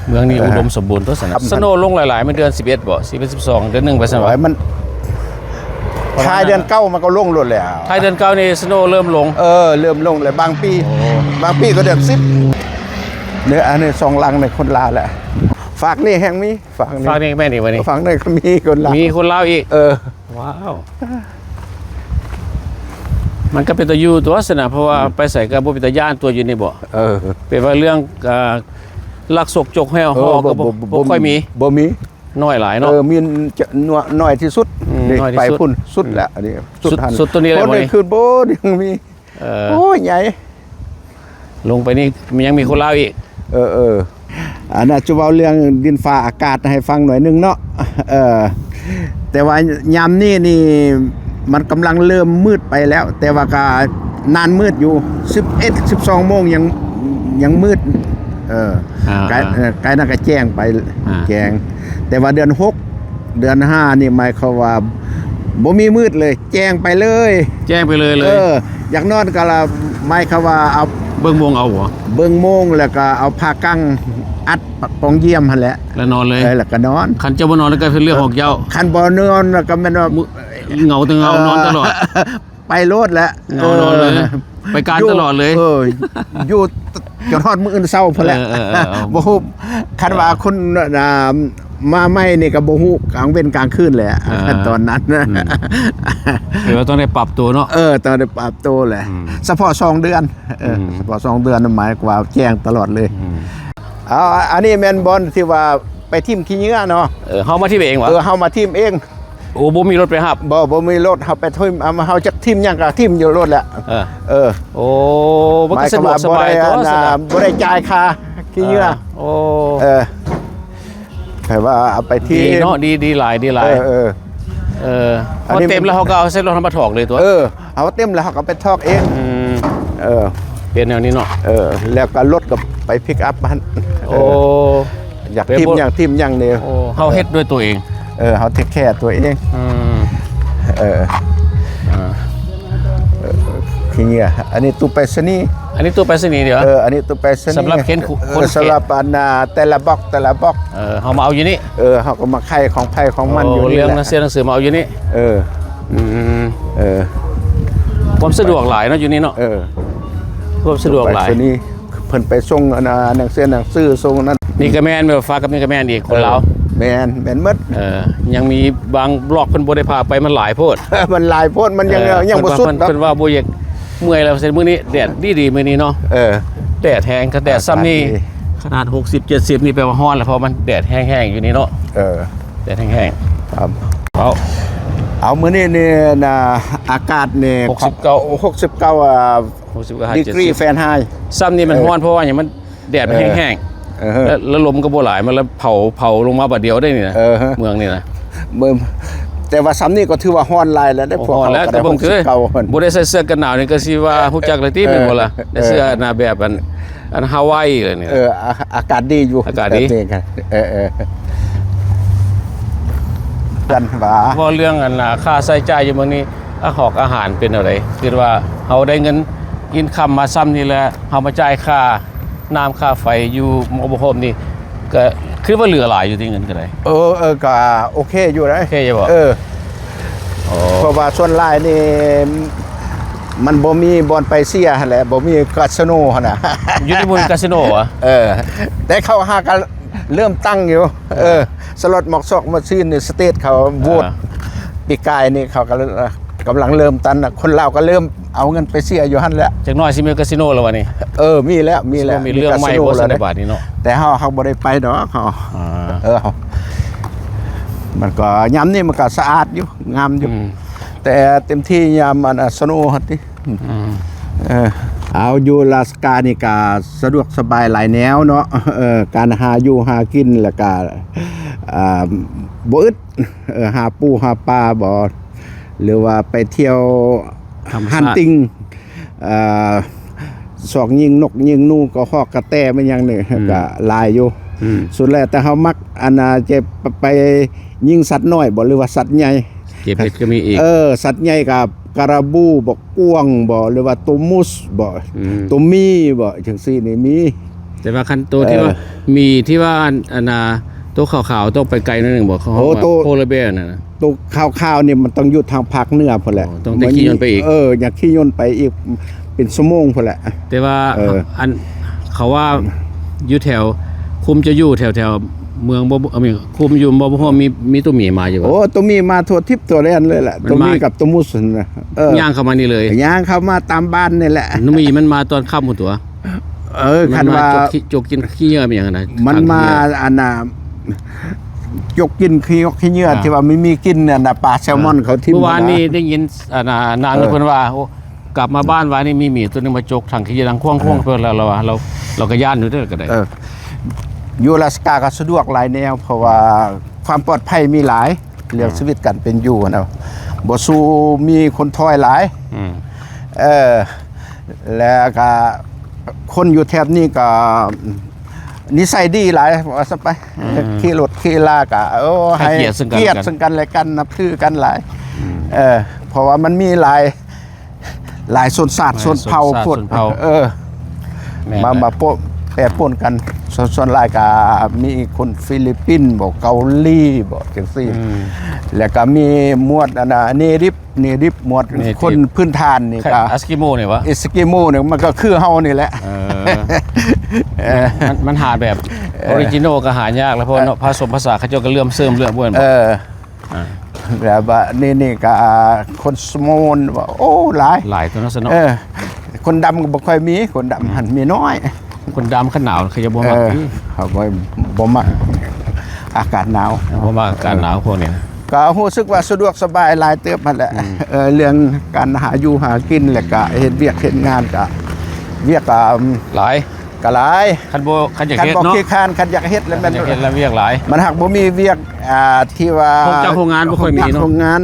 ເມືອງນີ້ອຸດົມສົມບູນຕົວະຊັ້ນນະ ສະໂນລົງຫຼາຍໆ ແມ່ນເດືອນສິບເອັດບໍ? ສິບເອັດ ສິບສອງ ເດືອນໜຶ່ງໄປຊັ້ນຫວາ? ມັນ ທ້າຍເດືອນເກົ້າມັນກໍລົງໂລດແລ້ວ ທ້າຍເດືອນເກົ້ານີ້ສະໂນເລີ່ມລົງ ເອີ ເລີ່ມລົງແລ້ວ ບາງປີ ໂອ້ ບາງປີກໍເດືອນສິບ ເດີ ອັນນີ້ສອງຫຼັງໃນຄົນລາວແຫຼະ ຟາກນີ້ແຮ່ງມີ ຟາກນີ້ ຟາກນີ້ແມ່ນອີກບໍ່ນີ້? ຟາກນີ້ກໍມີຄົນລາວ ມີຄົນລາວອີກ ເອີ ວ້າວ ມັນກໍເປັນຕາຢູ່ຕົວະຊັ້ນນະ ເພາະວ່າ ອືມ ໄປໃສກໍບໍ່ເປັນຕາຢ້ານຕົວະຢູ່ນີ້ບໍ? ເອີ ແປວ່າເລື່ອງ ອ່າ ລັກສົກຈົກແຮ່ວ ເອີ ກໍບໍ່ ບໍ່ ບໍ່ຄ່ອຍມີ ບໍ່ມີ ນ້ອຍຫຼາຍເນາະ ເອີ ມີ ນ້ອຍທີ່ສຸດ ອືມ ນີ້ ນ້ອຍທີ່ສຸດ ໄປພຸ້ນສຸດແລ້ວ ອືມ ອັນນີ້ສຸດ ສຸດຫັ້ນ ສຸດຕົວນີ້ແຫຼະ ບໍ່ໄດ້ຂຶ້ນ ບໍ່ໄດ້ມີ ເອີ ໂອ້ຍ ໃຫຍ່ ລົງໄປນີ້ຍັງມີຄົນລາວອີກ ເອີ ເອີ ອັນນັ້ນຈະເວົ້າເລື່ອງດິນຟ້າອາກາດໃຫ້ຟັງໜ້ອຍໜຶ່ງເນາະ ເອີ ແຕ່ວ່າຍາມນີ້ນີ້ມັນກຳລັງເລີ່ມມືດໄປແລ້ວ ແຕ່ວ່າກໍນານມືດຢູ່ ສິບເອັດ ສິບສອງໂມງຍັງ ຍັງມືດ ເອີ ອ່າ ໃກ້ ອ່າ ເອີ ໃກ້ນັ້ນກໍແຈ້ງໄປ ອ່າ ແຈ້ງ ແຕ່ວ່າເດືອນຫົກ ເດືອນຫ້ານີ້ໝາຍຄວາມວ່າບໍ່ມີມືດເລີຍ ແຈ້ງໄປເລີຍ ແຈ້ງໄປເລີຍ ເລີຍ ເອີ ຢາກນອນກໍລະ ໝາຍຄວາມວ່າເອົາ ເບິ່ງໂມງເອົາບໍ? ເບິ່ງໂມງ ແລ້ວກໍເອົາຜ້າກັງອັດປະ ປ່ອງຢ້ຽມຫັ້ນແຫຼະ ແລ້ວນອນເລີຍ ເອີ ແລ້ວກໍນອນ ຄັນເຈົ້າບໍ່ນອນແລ້ວກໍເປັນເລື່ອງຂອງເຈົ້າ ຄັນບໍ່ນອນກໍແມ່ນວ່າ ມື້ ເຫງົາແຕ່ເຫງົາ ເອີ ນອນຕະຫຼອດ ໄປໂລດແຫຼະ ເຫງົານອນເລີຍ ເອີ ໄປການຕະຫຼອດເລີຍ ເອີ ຢູ່ຈົນຮອດມື້ອື່ນເຊົ້າພຸ້ນແຫຼະ ເອີ ເອີ ເອີ ບໍ່ຮູ້ ຄັນວ່າຄົນ ອ່າ ມາໃໝ່ນີ້ກໍບໍ່ຮູ້ກາງເວັນກາງຄືນແຫຼະ ອ່າ ຕອນນັ້ນ ອືມ ຖືວ່າຕ້ອງໄດ້ປັບໂຕເນາະ ເອີ ຕ້ອງໄດ້ປັບໂຕແຫຼະ ອືມ ສະເພາະສອງເດືອນ ເອີ ອືມ ສະເພາະສອງເດືອນໝາຍຄວາມວ່າແຈ້ງຕະຫຼອດເລີຍ ອືມ ເອົາ ອັນນີ້ແມ່ນບ່ອນທີ່ວ່າໄປຖິ້ມຂີ້ເຫຍື້ອເນາະ ເອີ ເຮົາມາຖິ້ມເອງຫວາ? ເອີ ເຮົາມາຖິ້ມເອງ ໂອ້ ບໍ່ມີລົດໄປຮັບ? ບໍ່ ບໍ່ມີລົດ ເຮົາໄປຖິ້ມ ເອົາ ເຮົາຈັກຖິ້ມຫຍັງກໍຖິ້ມຢູ່ໂລດແຫຼະ. ເອີ ເອີ ໂອ້ ມັນກໍສະດວກສະບາຍຕົວະ ບໍ່ໄດ້ອັນນ່າ ຊັ້ນນະ ບໍ່ໄດ້ຈ່າຍຄ່າຂີ້ເຫຍື້ອ. ໂອ້ ເອີ ແປວ່າເອົາໄປຖິ້ມ ດີເນາະ ດີ ດີຫຼາຍ ດີຫຼາຍ. ເອີ ເອີ ເອີ ອັນນີ້ ພໍເຕັມແລ້ວເຮົາກໍເອົາໃສ່ລົດເຮົາມາຖອກເລີຍຕົວະ. ເອີ ເອົາເຕັມແລ້ວເຮົາກໍໄປຖອກເອງ. ອືມ ເອີ ເປັນແນວນີ້ເນາະ. ເອີ ແລ້ວກໍລົດກໍໄປພິກອັບຫັ້ນ. ໂອ້ ເອີ ຢາກຖິ້ມຫຍັງ ຖິ້ມຫຍັງນີ້ ໂອ້ ເຮົາເຮັດດ້ວຍຕົວເອງ. ເອີ ເຮົາເທກແຄຕົວເອງ. ອືມ ເອີ ອ່າ ເອີ ຂີ້ເຫຍື້ອ. ອັນນີ້ຕູ້ໄປສະນີ ອັນນີ້ຕູ້ໄປສະນີເດ. ເອີ ອັນນີ້ຕູ້ໄປສະນີ ສຳລັບເຂັນ ເອີ ຄົນເຂັນ ສຳລັບອັນນ່າ ແຕ່ລະບັອກ ແຕ່ລະບັອກ. ເອີ ເຮົາມາເອົາຢູ່ນີ້. ເອີ ເຮົາກໍມາໄຂຂອງໃຜຂອງມັນຢູ່ນີ້ແຫຼະ. ເລື່ອງໜັງສື ໜັງສືມາເອົາຢູ່ນີ້. ເອີ ອືມ ເອີ ຄວາມສະດວກຫຼາຍເນາະຢູ່ນີ້ເນາະ. ເອີ ຄວາມສະດວກຫຼາຍ ໄປສະນີ ເພິ່ນໄປສົ່ງອັນນ່າ ໜັງສື ໜັງສືສົ່ງນັ້ນ. ນີ້ກໍແມ່ນ ແບບຝາກັບນີ້ກໍແມ່ນອີກ ຄົນລາວ. ເອີ ແມ່ນ ແມ່ນໝົດ. ເອີ ຍັງມີບາງບລັອກເພິ່ນບໍ່ໄດ້ພາໄປ ມັນຫຼາຍໂພດ. ມັນຫຼາຍໂພດ ມັນຍັງ ເອີ ຍັງບໍ່ສຸດເນາະ. ເພິ່ນວ່າ ເພິ່ນວ່າບໍ່ຢາກເມື່ອຍແລ້ວ ວ່າຊັ້ນ. ມື້ນີ້ແດດດີໆ ມື້ນີ້ເນາະ. ເອີ ແດດແຮງ ຂະແດດຊ່ຳນີ້ ອາກາດດີ ຂະໜາດຫົກສິບ ເຈັດສິບ ນີ້ແປວ່າຮ້ອນແລ້ວ ເພາະມັນແດດແຮງໆ ຢູ່ນີ້ເນາະ. ເອີ ແດດແຮງໆ. ເອົາ ເອົາ ມື້ນີ້ນີ້ນະ ອາກາດນີ້ ຫົກສິບເກົ້າ ຫົກສິບເກົ້າ ອ່າ ຫົກສິບເກົ້າ ດີກຣີ ເຈັດສິບ ຟາເຣນໄຮ. ຊ່ຳນີ້ມັນ ເອີ ຮ້ອນ ເພາະວ່າຫຍັງ? ມັນແດດມັນ ເອີ ແຮງໆ. ເອີ ແລ້ວ ແລ້ວລົມກໍບໍ່ຫຼາຍ ມັນລະເຜົາ ເຜົາລົງມາບາດດຽວໄດ້ນີ້ນະ. ເອີ ເມືອງນີ້ນະ ແຕ່ວ່າຊ່ຳນີ້ກໍຖືວ່າຮ້ອນຫຼາຍແລ້ວເດ້. ໂອ້ ພວກເຮົາກໍໄດ້ ຮ້ອນແລ້ວ ຫົກສິບເກົ້າ ແຕ່ເບິ່ງຄື ບໍ່ໄດ້ໃສ່ເສື້ອກັນໜາວນີ້ ກໍຊິວ່າ ເອີ ຮູ້ຈັກແລ້ວຕິ ເອີ ແມ່ນບໍ່ລະ? ເອີ ໃສ່ເສື້ອໜາແບບອັນ ອັນຮາວາຍນີ້ແຫຼະ. ເອີ ອາ ອາກາດດີຢູ່ ອາກາດດີ. ເອີ ເອີ ກັນວ່າ ເວົ້າເລື່ອງອັນ ອ່າ ຄ່າໃຊ້ຈ່າຍຢູ່ເມືອງນີ້ ອາ ຫອກອາຫານເປັນແນວໃດ? ຄິດວ່າເຮົາໄດ້ເງິນອິນຄຳມາຊ່ຳນີ້ແລ້ວ ເຮົາມາຈ່າຍຄ່ານ້ຳຄ່າໄຟຢູ່ມໍບໍ່ໂຮມນີ້ ກໍຄືວ່າເຫຼືອຫຼາຍຢູ່ຕິ ເງິນກໍໄດ້. ເອີ ເອີ ກໍໂອເຄຢູ່ໄດ໋. ໂອເຄຢູ່ບໍ? ເອີ ອໍ ເພາະວ່າສ່ວນຫຼາຍນີ້ ມັນບໍ່ມີບ່ອນໄປເສຍຫັ້ນແຫຼະ ບໍ່ມີກາສິໂນຫັ້ນນະ. ຢູ່ໃນໝູ່ກາສິໂນຫວາ? ເອີ ແຕ່ເຂົາຫາກໍເລີ່ມຕັ້ງຢູ່. ເອີ ສະລັອດໝອກຊອກມາຊີນນີ້ ສະເຕດເຂົາໂຫວດ ອ່າ ປີກາຍນີ້ ເຂົາກໍກຳລັງເລີ່ມຕັ້ງນະ. ຄົນລາວກໍເລີ່ມເອົາເງິນໄປເສຍຢູ່ຫັ້ນແຫຼະ. ຈັກໜ້ອຍຊິມີກາສິໂນແລ້ວວະນີ້. ເອີ ມີແລ້ວ ມີແລ້ວ ມີເລື່ອງໃໝ່ ມີກາສິໂນແລ້ວເດ້ ບາດນີ້ເນາະ. ແຕ່ເຮົາ ເຮົາບໍ່ໄດ້ໄປດອກ ເຮົາ ອ່າ ເອີ ມັນກໍ ຍາມນີ້ມັນກໍສະອາດຢູ່ ງາມຢູ່. ອືມ ແຕ່ເຕັມທີ່ຍາມອັນ ອາ ສະໂນຫັ້ນຕິ. ອືມ ເອີ ເອົາ ຢູ່ອາລາສການີ້ກະສະດວກສະບາຍຫຼາຍແນວເນາະ. ເອີ ການຫາຢູ່ຫາກິນ ແລ້ວກະ ອ່າ ບໍ່ອຶດ. ເອີ ຫາປູຫາປາບໍ ຫຼືວ່າໄປທ່ຽວ ທຳມະຊາດ ຮັນຕິງ ເອີ ຊອກຍິງນົກຍິງໜູ ກະຮອກກະແຕ ແມ່ນຫຍັງນີ້ ອືມ ກະຫຼາຍຢູ່. ອືມ ສຸດແລ້ວແຕ່ເຮົາມັກ ອັນນ່າ ຈະໄປຍິງສັດນ້ອຍບໍ ຫຼືວ່າສັດໃຫຍ່. ເກັບເຫັດກໍມີອີກ. ເອີ ສັດໃຫຍ່ກໍກະລາບູບໍ ກວາງບໍ ຫຼືວ່າໂຕມຸສບໍ ອືມ ໂຕໝີບໍ ຈັ່ງຊີ້ນີ້ມີ. ແຕ່ວ່າຄັນໂຕທີ່ວ່າ ເອີ ໝີທີ່ວ່າ ອັນ ອັນນ່າ ໂຕຂາວໆ ຕ້ອງໄປໄກໜ້ອຍໜຶ່ງບໍ? ເຂົາ ໂອ້ ວ່າ ໂຕ ໂພລາແບຫັ້ນນະ. ໂຕຂາວໆນີ້ມັນຕ້ອງຢູ່ທາງພາກເໜືອພຸ້ນແຫຼະ. ອໍ ຕ້ອງໄດ້ຂີ່ຍົນໄປອີກ. ເອີ ຢາກຂີ່ຍົນໄປອີກເປັນຊົ່ວໂມງພຸ້ນແຫຼະ. ແຕ່ວ່າ ເອີ ອັນ ເຂົາວ່າຢູ່ແຖວ ຄຸມຈະຢູ່ແຖວໆ ເມືອງບໍ່ ເອີ ຄຸມຢູ່ບໍ່ ບໍ່ຮູ້ມີ ມີໂຕໝີມາຢູ່ບໍ່? ໂອ້ ໂຕໝີມາທົ່ວທິບທົ່ວແດນເລີຍແຫຼະ. ໂຕໝີກັບໂຕມຸສນະ. ເອີ ຍ່າງເຂົ້າມານີ້ເລີຍ. ຍ່າງເຂົ້າມາຕາມບ້ານນີ້ແຫຼະ. ໂຕໝີມັນມາຕອນຄ່ຳພຸ້ນຕົວະ. ເອີ ຄັນວ່າ ມັນມາຈົກກິນ ຈົກກິນຂີ້ເຫຍື້ອຫຍັງຫັ້ນນະ. ມັນມາ ອັນນ່າ ຈົກກິນຂີ້ຫຍ້ອກຂີ້ເຫຍື້ອ ອ່າ ທີ່ວ່າມີ ມີກິນອັນນ່າ ປາແຊລມອນ ອ່າ ເຂົາຖິ້ມ. ມື້ວານນີ້ໄດ້ຍິນ ອັນນ່າ ນາງ ເອີ ເພິ່ນວ່າ ໂອ້ ກັບມາບ້ານວານນີ້ມີໝີໂຕໜຶ່ງມາຈົກຖັງຂີ້ເຫຍື້ອດັງຄວ້ງໆ ເອີ ເພິ່ນ ລາວ ລາວວ່າ ລາວ ລາວກໍຢ້ານຢູ່ເດີ ກໍໄດ້. ເອີ ຢູ່ອາລາສກາກໍສະດວກຫຼາຍແນວ ເພາະວ່າຄວາມປອດໄພມີຫຼາຍ. ເລື່ອງ ອ່າ ຊີວິດການເປັນຢູ່ຫັ້ນນະ ບໍ່ສູ້ມີຄົນຖອຍຫຼາຍ. ອືມ ເອີ ແລ້ວກະຄົນຢູ່ແຖບນີ້ກໍນິໄສດີຫຼາຍ ວ່າຊະໄປ. ອືມ ຂີ່ລົດຂີ່ລາກະ ໂອ້ ໃຫ້ ໃຫ້ກຽດເຊິ່ງກັນ ກຽດເຊິ່ງກັນແລະກັນ ນັບຖືກັນຫຼາຍ. ອືມ ເອີ ເພາະວ່າມັນມີຫຼາຍ ຫຼາຍຊົນຊາດ ຫຼາຍຊົນເຜົ່າ ຊົນຊາດ ໂພດ ຊົນເຜົ່າ. ເອີ ແມ່ນ ມາ ມາໂປະ ແປປົນກັນ. ສ່ວນ ສ່ວນຫຼາຍກະມີຄົນຟີລິບປິນບໍ ເກົາຫຼີບໍ ຈັ່ງຊີ້. ອືມ ແລ້ວກະມີໝວດອັນນ່າ ເນຕິບ ເນຕິບ ໝວດ ເນຕິບ ຄົນພື້ນຖານນີ້ກະ ເອສກິໂມນີ້ຫວາ? ເອສກິໂມນີ້ມັນກໍຄືເຮົານີ້ແຫຼະ. ເອີ ເອີ ມັນ ມັນຫາແບບ ເອີ ອໍຣິຈິນອລກໍຫາຍາກແລ້ວ ເພາະວ່າ ເອີ ເນາະ ຜະສົມພາສາ ເຂົາເຈົ້າກໍເລື່ອມເສີມເລື່ອມ ເອີ ອ່າ ແລ້ວບາດນີ້ນີ້ກໍຄົນສະໂມນ ໂອ້ ຫຼາຍ ຫຼາຍຕົວເນາະ ສະເນາະ. ເອີ ຄົນດຳກໍບໍ່ຄ່ອຍມີ ຄົນດຳ ອືມ ຫັ້ນມີນ້ອຍ. ຄົນດຳຄັນໜາວເຂົາຈະບໍ່ມັກ. ເອີ ເຂົາບໍ່ ບໍ່ມັກອາກາດໜາວ ບໍ່ມັກອາກາດໜາວ ເອີ ພວກນີ້ນະ. ກໍຮູ້ສຶກວ່າສະດວກສະບາຍຫຼາຍເຕີບຫັ້ນແຫຼະ. ອືມ ເອີ ເລື່ອງການຫາຢູ່ຫາກິນ ແລ້ວກໍເຮັດວຽກເຮັດງານ ກໍວຽກກໍຫຼາຍ ກໍຫຼາຍ. ຄັນບໍ່ ຄັນຢາກເຮັດເນາະ ຄັນບໍ່ຂີ້ຄ້ານ ຄັນຢາກເຮັດແລ້ວແມ່ນ ຢາກເຮັດແລ້ວວຽກຫຼາຍ. ມັນຫາກບໍ່ມີວຽກ ອ່າ ທີ່ວ່າໂຮງຈັກໂຮງງານບໍ່ຄ່ອຍມີເນາະ ໂຮງຈັກໂຮງງານ.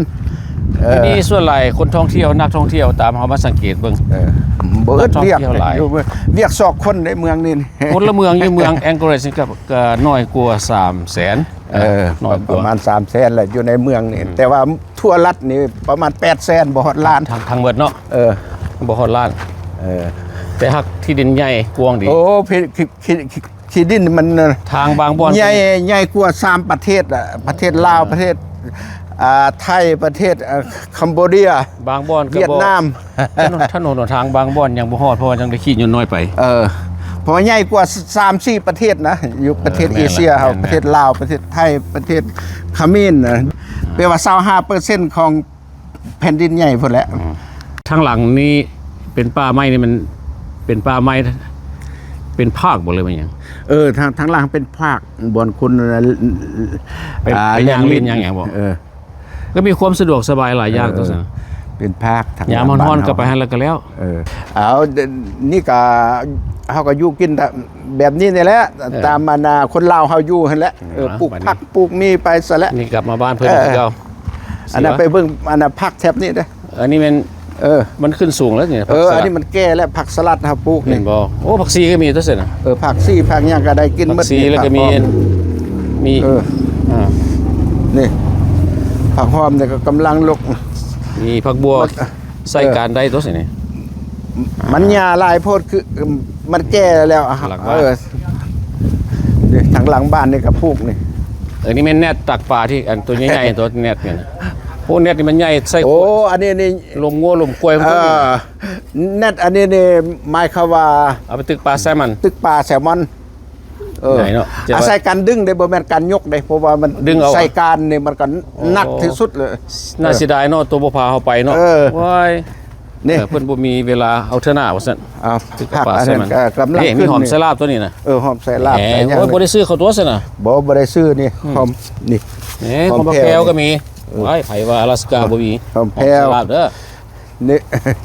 ເອີ ທີນີ້ສ່ວນຫຼາຍຄົນທ່ອງທ່ຽວ ນັກທ່ອງທ່ຽວ ຕາມເຮົາມາສັງເກດເບິ່ງ ເອີ ບໍ່ອຶດວຽກ ນັກທ່ອງທ່ຽວຫຼາຍ ຢູ່ວຽກຊອກຄົນໃນເມືອງນີ້. ພົນລະເມືອງຢູ່ເມືອງ Anchorage ນີ້ກໍ ກໍໜ້ອຍກວ່າສາມແສນ. ເອີ ເອີ ໜ້ອຍກວ່າ ປະມານສາມແສນແຫຼະ ຢູ່ໃນເມືອງນີ້. ອືມ ແຕ່ວ່າທົ່ວລັດນີ້ປະມານແປດແສນ ບໍ່ຮອດລ້ານ ທັງ ທັງໝົດເນາະ. ເອີ ບໍ່ຮອດລ້ານ. ເອີ ແຕ່ຫາກທີ່ດິນໃຫຍ່ກວ້າງດີ. ໂອ້ ທີ່ ທີ່ ທີ່ ທີ່ດິນມັນ ທາງບາງບ່ອນ ໃຫຍ່ ໃຫຍ່ກວ່າສາມປະເທດອະ ປະເທດລາວ ເອີ ປະເທດ ອ່າ ໄທ ປະເທດ ເອີ ຄຳໂບເດຍ ບາງບ່ອນກໍ ຫວຽດນາມ ຖະໜົນ ຖະໜົນຫົນທາງບາງບ່ອນຍັງບໍ່ຮອດ ເພາະວ່າຍັງໄດ້ຂີ່ຍົນນ້ອຍໄປ. ເອີ ເພາະວ່າໃຫຍ່ກວ່າສາມສີ່ປະເທດນະ ຢູ່ປະເທດ ເອີ ເອເຊຍເຮົາ ແມ່ນໆ ປະເທດລາວ ປະເທດໄທ ປະເທດຂະເໝນນະ ອືມ ແປວ່າຊາວຫ້າເປີເຊັນຂອງແຜ່ນດິນໃຫຍ່ພຸ້ນແຫຼະ. ອືມ ທາງຫຼັງນີ້ເປັນປ່າໄມ້ນີ້ ມັນເປັນປ່າໄມ້ ເປັນພາກບໍ່ ຫຼືວ່າຫຍັງ? ເອີ ທາງ ທາງຫຼັງເປັນພາກ ບ່ອນຄົນ ໄປ ອ່າ ໄປຍ່າງຫຼິ້ນ ຍ່າງຫຍັງບໍ່? ເອີ ກໍມີຄວາມສະດວກສະບາຍຫຼາຍຢ່າງ ເອີ ຕົວຊັ້ນ ເປັນພາກ ທາງຍາມຮ້ອນໆກໍໄປຫັ້ນແລ້ວກໍແລ້ວ. ເອີ ເອົາ ນີ້ກໍ ເຮົາກໍຢູ່ກິນແບບນີ້ນີ້ແຫຼະ ເອີ ຕາມອັນນ່າ ຄົນລາວເຮົາຢູ່ຫັ້ນແຫຼະ. ເອີ ເອີ ປູກຜັກປູກມີໄປຊັ້ນແຫຼະ. ນີ້ກັບມາບ້ານເພິ່ນ ເອີ ຄືເກົ່າ. ອັນນັ້ນ ເສຍ ໄປເບິ່ງອັນນັ້ນ ຜັກແຖບນີ້ເດີ້. ອັນນີ້ແມ່ນ ເອີ ມັນຂຶ້ນສູງແລ້ວນີ້ ເອີ ຜັກສະຫຼັດ ອັນນີ້ມັນແກ່ແລ້ວ ຜັກສະຫຼັດເຮົາປູກນີ້. ແມ່ນບໍ່? ໂອ້ ຜັກຊີກໍມີຕົວຊັ້ນນະ. ເອີ ຜັກຊີ ຜັກຫຍັງກໍໄດ້ກິນໝົດ. ຜັກຊີ ນີ້ ແລ້ວກໍມີ ຜັກຫອມ ມີ ເອີ ອ່າ ນີ້ ຜັກຫອມນີ້ກໍກຳລັງລຸກ ມີຜັກບົວ ມັນ ໃຊ້ການໄດ້ຕົວຊັ້ນນີ້. ມັນຫຍ້າຫຼາຍໂພດ ຄື ມັນແກ່ແລ້ວ. ຫຼັງບ້ານ ເອີ ນີ້ທາງຫຼັງບ້ານນີ້ກໍປູກນີ້. ເອີ ນີ້ແມ່ນແນັດຕັກປາທີ່ອັນຕົວໃຫຍ່ໆ ຕົວແນັດນີ້ນະ. ໂອ້ ແນັດນີ້ມັນໃຫຍ່ ໃສ່ ໂອ້ ອັນນີ້ນີ້ ລົມງົວລົມຄວາຍ. ເອີ ແນັດອັນນີ້ນີ້ ໝາຍຄວາມວ່າ ເອົາໄປຕຶກປາແຊມອນ ຕຶກປາແຊມອນ. ເອີ ໃຫຍ່ເນາະ ອາໄສການດຶງເດ້ ບໍ່ແມ່ນການຍົກເດ້ ເພາະວ່າມັນດຶງເອົາ ໃສ່ການນີ້ມັນກໍ ໂອ້ ໜັກທີ່ສຸດເລີຍ. ໜ້າເສຍດາຍເນາະ ໂຕບໍ່ພາເຮົາໄປເນາະ. ເອີ ໂອ້ຍ ນີ້ ເອີ ເພິ່ນບໍ່ມີເວລາ ເອົາເທື່ອໜ້າວ່າຊັ້ນ. ເອົາ ຄືກັບປາແຊມອນ ກຳລັງ ນີ້ ມີຫອມໃສ່ລາບຕົວນີ້ນະ. ເອີ ຫອມໃສ່ລາບໃສ່ຫຍັງ. ໂອ້ຍ ບໍ່ໄດ້ຊື້ເຂົ້າຕົວຊັ້ນນະ. ບໍ່ ບໍ່ໄດ້ຊື້ນີ້. ອືມ ຫອມນີ້ ຫອມແພວກໍມີ. ເອີ ໄວ້ ໃຜວ່າອາລາສກາບໍ່ມີ ຫອມແພວ ຫອມໃສ່ລາບເດີ້. ນີ້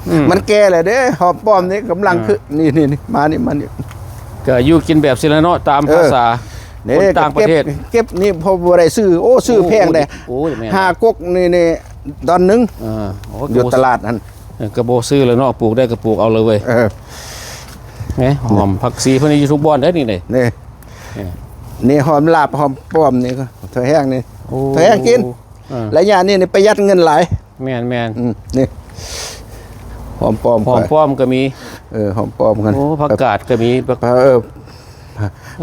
ອືມ ມັນແກ່ແລ້ວເດ້ ຫອມປ້ອມນີ້ກຳລັງ ອ່າ ຄື ນີ້ໆໆ ມານີ້ ມານີ້ ກໍຢູ່ກິນແບບຊີ້ລະເນາະ ຕາມ ເອີ ພາສາ ນີ້ ຄົນຕ່າງປະເທດ ເກັບ ເກັບນີ້ ເພາະບໍ່ໄດ້ຊື້. ໂອ້ ຊື້ແພງເດ້. ໂອ້ ໂອ້ ແມ່ນ ຫ້າກົກນີ້ ນີ້ດອນໜຶ່ງ. ອ່າ ໂອ້ ຢູ່ຕະຫຼາດຫັ້ນ. ເອີ ກໍບໍ່ຊື້ແລ້ວເນາະ ປູກໄດ້ກໍປູກເອົາເລີຍເວີຍ. ເອີ ນີ້ຫອມຜັກຊີເພິ່ນຢູ່ທຸກບ່ອນເດ້ນີ້ເດ້. ນີ້ ເອີ ນີ້ຫອມລາບ ຫອມປ້ອມນີ້ ເທົ່າແຮງນີ້ ໂອ້ ເທົ່າແຮງກິນ. ອ່າ ໄລຍະນີ້ນີ້ປະຢັດເງິນຫຼາຍ. ແມ່ນໆ ອືມ ນີ້ ຫອມປ້ອມ ຫອມປ້ອມກໍມີ. ເອີ ຫອມປ້ອມກັນ. ໂອ້ ຜັກກາດກໍມີ ຜັກ ເອີ ເອີ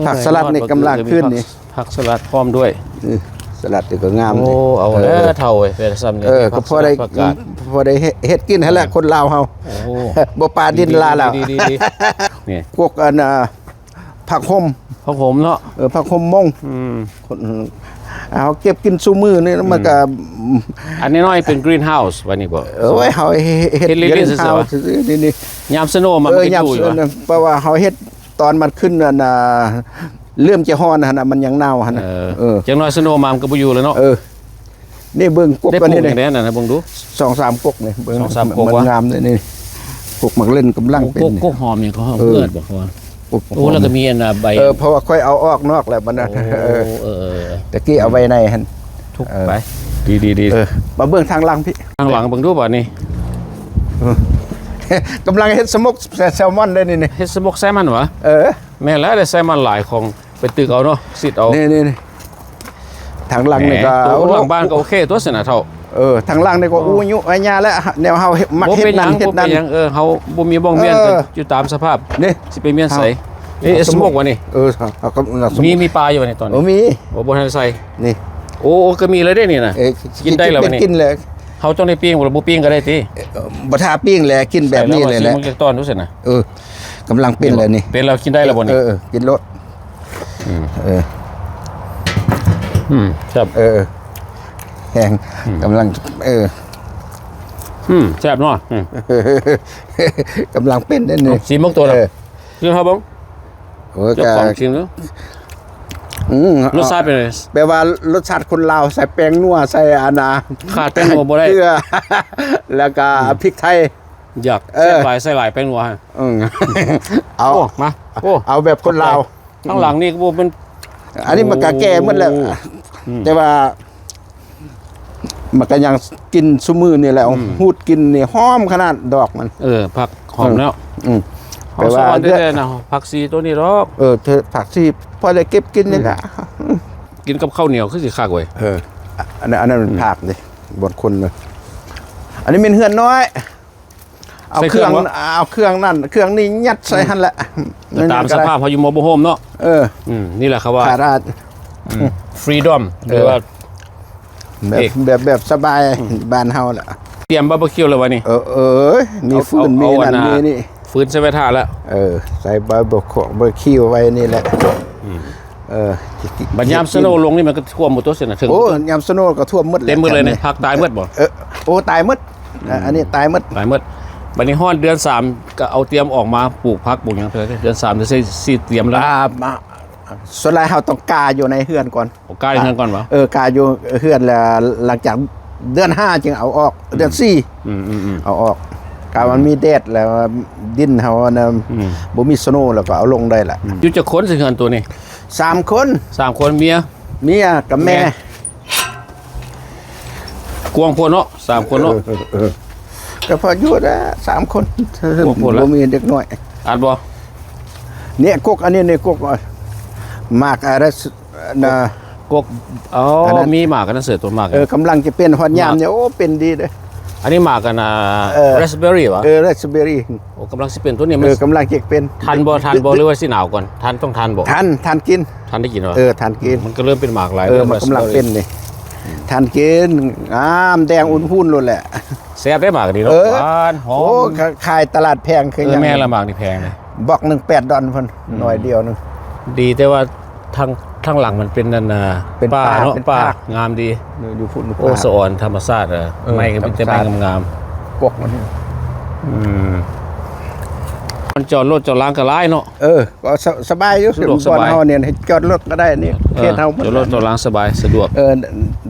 ຜັກສະຫຼັດນີ້ກຳລັງຂຶ້ນນີ້ ຜັກສະຫຼັດພ້ອມດ້ວຍ. ເອີ ສະຫຼັດນີ້ກໍງາມ. ໂອ້ ເອົາແລ້ວເຖົ້າເອີຍ ເປັນຊ່ຳນີ້. ເອີ ກໍພໍໄດ້ ຜັກກາດ ພໍໄດ້ເຮັດ ເຮັດກິນຫັ້ນແຫຼະ ເອີ ຄົນລາວເຮົາ. ໂອ້ ບໍ່ປາດິນລາແລ້ວ. ນີ້ ກົກອັນນ່າ ຜັກຫົມ ຜັກຫົມເນາະ. ເອີ ຜັກຫົມມົງ. ອືມ ເຮົາເກັບກິນຊຸມື້ນີ້ ອືມ ມັນກໍ ອັນນ້ອຍໆເປັນ greenhouse ວ່ານີ້ບໍ່? ເອີ ເຮົາເຮັດ ເຮັດເລັກໆ greenhouse ຊື່ໆ ນີ້ໆ ຍາມ snow ມັນ ເອີ ມັນກໍຢູ່ຢູ່. ເພາະວ່າເຮົາເຮັດຕອນມັນຂຶ້ນອັນນ່າ ເລີ່ມຈະຮ້ອນຫັ້ນນະ ມັນຍັງໜາວຫັ້ນນະ. ເອີ ເອີ ຈັກໜ້ອຍ snow ມາມັນກໍບໍ່ຢູ່ແລ້ວເນາະ. ເອີ ນີ້ເບິ່ງກົກ ໄດ້ປູກອັນນີ້ແດ່ນັ້ນນະ ເບິ່ງດູ ສອງສາມກົກນີ້ ເບິ່ງ ສອງສາມກົກ ມັນງາມເດ້ນີ້. ກົກໝາກເລັ່ນກຳລັງເປັນ ກົກ ກົກຫອມຫຍັງກໍຫອມ ເອີ ເກີດບໍ່? ໂອ້ ແລ້ວກໍມີອັນນ່າໃບ ເອີ ເພາະວ່າຂ້ອຍເອົາອອກນອກແລ້ວບັດນັ້ນ. ໂອ້ ເອີ ເອີ ແຕ່ກີ້ເອົາໄວ້ໃນຫັ້ນ ທຸກ ເອີ ໄປ. ດີໆໆ ເອີ ມາເບິ່ງທາງຫຼັງພີ້ ທາງຫຼັງເບິ່ງດູບາດນີ້. ເອີ ກຳລັງເຮັດ smoke salmon ໄດ້ນີ້ ເຮັດ smoke salmon ຫວາ? ເອີ ແມ່ນແລ້ວ ໄດ້ salmon ຫຼາຍຂອງ ໄປຕຶກເອົາເນາະ ສິດເອົາ. ນີ້ໆໆ ທາງຫຼັງນີ້ກໍ ໂອ້ ໂອ້ ຫຼັງບ້ານກໍໂອເຄຕົວຊັ້ນນະເຖົ້າ. ເອີ ທາງຫຼັງນີ້ກໍ ໂອ້ ອູຍຸອາຍາແລ້ວ ແນວເຮົາມັກເຮັດນັ້ນເຮັດນັ້ນ. ບໍ່ເປັນຫຍັງ ເອີ ເຮົາບໍ່ມີບ່ອນມ້ຽນ ເອີ ກໍຢູ່ຕາມສະພາບ. ນີ້ ຊິໄປມ້ຽນໃສ? ນີ້ smoke ຫວານີ້? ເອີ ມີ ມີປາຢູ່ຫວານີ້ຕອນນີ້? ເອີ ມີ. ໂອ້ ບໍ່ທັນໃສ່. ນີ້ ໂອ້ ກໍມີແລ້ວເດ້ນີ້ນະ. ເອີ ກິນໄດ້ແລ້ວຫວານີ້? ກິນແລ້ວ. ເຮົາຕ້ອງໄດ້ປີ້ງບໍ່? ບໍ່ປີ້ງກໍໄດ້ຕິ? ເອີ ບໍ່ຖ້າປີ້ງແຫຼະ ກິນແບບນີ້ແຫຼະ. ຊິໝົກຈັກຕອນດູຊັ້ນນະ. ເອີ ກຳລັງເປັນແລ້ວນີ້. ເປັນແລ້ວກິນໄດ້ແລ້ວບໍ່ນີ້? ເອີ ເອີ ກິນໂລດ. ອືມ ເອີ ອືມ ແຊບ ເອີ ແຮງ ອືມ ກຳລັງ ເອີ ອືມ ແຊບເນາະ. ອືມ ກຳລັງເປັນເດ້ນີ້ ຊິໝົກໂຕແລ້ວ. ເອີ ກິນເຮົາເບິ່ງ. ໂອ້ຍ ເຈົ້າຂອງຊິມເດີ້. ອືມ ລົດຊາດເປັນໃດ? ແປວ່າລົດຊາດຄົນລາວໃສ່ແປ້ງນົວ ໃສ່ອັນນ່າ ຂາດແປ້ງນົວບໍ່ໄດ້ ເກືອ ແລ້ວກໍ ອືມ ພິກໄທ ຢາກ ເອີ ແຊບຫຼາຍ ໃສ່ຫຼາຍແປ້ງນົວ. ອືມ ເອົາ ໂອ້ ມາ ໂອ້ ເອົາແບບຄົນລາວ. ທາງຫຼັງນີ້ກໍບໍ່ເປັນ ອັນນີ້ມັນກໍແກ່ໝົດແລ້ວ ໂອ້ ອືມ ແຕ່ວ່າ ມັນກໍຍັງກິນຊຸມື້ນີ້ແຫຼະ ອືມ ຮູດກິ່ນນີ້ຫອມຂະໜາດດອກມັນ. ເອີ ຜັກຫອມແລ້ວ ອືມ ແປວ່າ ເອົາສະອອນແທ້ໆນະ ຜັກຊີໂຕນີ້ດອກ ເອີ ຜັກຊີພໍໄດ້ເກັບກິນນີ້ແຫຼະ ອືມ ກິນກັບເຂົ້າໜຽວຄືຊິຄັກເວີຍ. ເອີ ອັນນັ້ນ ອັນນັ້ນມັນ ອືມ ຜັກເດ້ ບ່ອນຄົນເລີຍ. ອັນນີ້ແມ່ນເຮືອນນ້ອຍ ເອົາເຄື່ອງ ໃສ່ເຄື່ອງບໍ່? ເອົາເຄື່ອງນັ້ນເຄື່ອງນີ້ຍັດໃສ່ ອືມ ຫັ້ນແຫຼະ ຕາມສະພາບເຮົາຢູ່ mobile home ເນາະ. ເອີ ອືມ ນີ້ແຫຼະເຂົາວ່າ ຂາດ ອືມ freedom ເອີ ຫຼືວ່າ ແບບ ເອກ ແບບ ແບບສະບາຍ ອືມ ບ້ານເຮົາລະ. ຕຽມບາເບີຄິວແລ້ວວະນີ້? ເອີ ເອີ ມີ ເອົາ ຟືນ ເອົາ ມີນັ້ນ ອັນນ່າ ມີນີ້ ຟືນໃສ່ໄວ້ຖ້າລະ. ເອີ ໃສ່ບາເບີຄິວໄວ້ນີ້ແຫຼະ ອືມ ເອີ ບັດຍາມສະໂນລົງນີ້ມັນກໍຖ້ວມໝົດຕົວະຊັ້ນນະ ເຖິງ ໂອ້ ຍາມສະໂນກໍຖ້ວມໝົດແຫຼະ ເຕັມໝົດເລີຍນີ້. ຜັກຕາຍໝົດບໍ່? ເອີ ໂອ້ ຕາຍໝົດ ອືມ ອັນນີ້ຕາຍໝົດ ຕາຍໝົດ. ບັດນີ້ຮອດເດືອນສາມກໍເອົາຕຽມອອກມາປູກຜັກປູກຫຍັງເທື່ອ ເດືອນສາມເດືອນສີ່ຕຽມແລ້ວ. ອ່າ ມາ ສ່ວນຫຼາຍເຮົາຕ້ອງກາຢູ່ໃນເຮືອນກ່ອນ. ໂອ້ ກາຢູ່ເຮືອນກ່ອນຫວາ? ເອີ ກາຢູ່ເຮືອນ ແລ້ວຫຼັງຈາກເດືອນຫ້າຈຶ່ງເອົາອອກ ອືມ ເດືອນສີ່ ອືມໆໆ ເອົາອອກ. ກາມັນມີແດດແລ້ວ ດິນເຮົານະ ອືມ ບໍ່ມີສະໂນ ແລ້ວກໍເອົາລົງໄດ້ລະ. ອືມ ຢູ່ຈັກຄົນຊິເຮືອນໂຕນີ້? ສາມຄົນ ສາມຄົນ ເມຍ ເມຍກັບແມ່ ແມ່ ກວ້າງໂພດເນາະ ສາມຄົນເນາະ. ເອີ ເອີ ເອີ ກໍພໍຢູ່ແລ້ວ ສາມຄົນ ກວ້າງໂພດລະ ບໍ່ມີເດັກນ້ອຍ. ອັດບໍ່? ນີ້ກົກ ອັນນີ້ນີ້ກົກ ໝາກອາ ນະ ກົກ ອໍ ອັນນັ້ນ ມີໝາກອັນນັ້ນເສີດຕົວໝາກ ເອີ ກຳລັງຈະເປັນ ຮອດຍາມນີ້ ໝາກ ໂອ້ ເປັນດີເດ້. ອັນນີ້ໝາກອັນນ່າ ເອີ ແຣັສເບີຣີຫວາ? ເອີ ແຣັສເບີຣີ. ໂອ້ ກຳລັງຊິເປັນຕົວນີ້ ມັນ ເອີ ກຳລັງຈະເປັນ ທັນບໍ່ ທັນບໍ່ ຫຼືວ່າຊິໜາວກ່ອນ? ທັນ ຕ້ອງທັນບໍ່? ທັນ ທັນກິນ ທັນໄດ້ກິນຫວາ? ເອີ ທັນກິນ ມັນກໍເລີ່ມເປັນໝາກຫຼາຍ ເອີ ມັນກຳລັງເປັນນີ້ ທັນກິນ ງາມແດງອຸ່ນໆໂລດແຫຼະ. ແຊບໄດ໋ໝາກນີ້ເນາະ ເອີ ຫວານຫອມ. ໂອ້ ຂາຍຕະຫຼາດແພງຄືຫຍັງ? ເອີ ແມ່ນລະ ໝາກນີ້ແພງເດ້ ບລັອກໜຶ່ງແປດດອນພຸ້ນ ໜ່ວຍດຽວໜຶ່ງ. ດີແຕ່ວ່າທາງ ທາງຫຼັງມັນເປັນອັນນ່າ ເປັນປ່າເນາະ ເປັນປ່າ ປ່າ ງາມດີ ຢູ່ພຸ້ນ. ໂອ້ ສະອອນທຳມະຊາດ ເອີ ໄມ້ກໍມີແຕ່ໄມ້ງາມໆ ກົກມັນ. ອືມ ມັນຈອດລົດຈອດລາງກໍຫຼາຍເນາະ. ເອີ ກໍສະ ສະບາຍຢູ່ ສະດວກສະບາຍ ບ່ອນເຮົານີ້ຈອດລົດກໍໄດ້ນີ້ ເອີ ເຂດເຮົາ ຈອດລົດຈອດລາງສະບາຍ ສະດວກ. ເອີ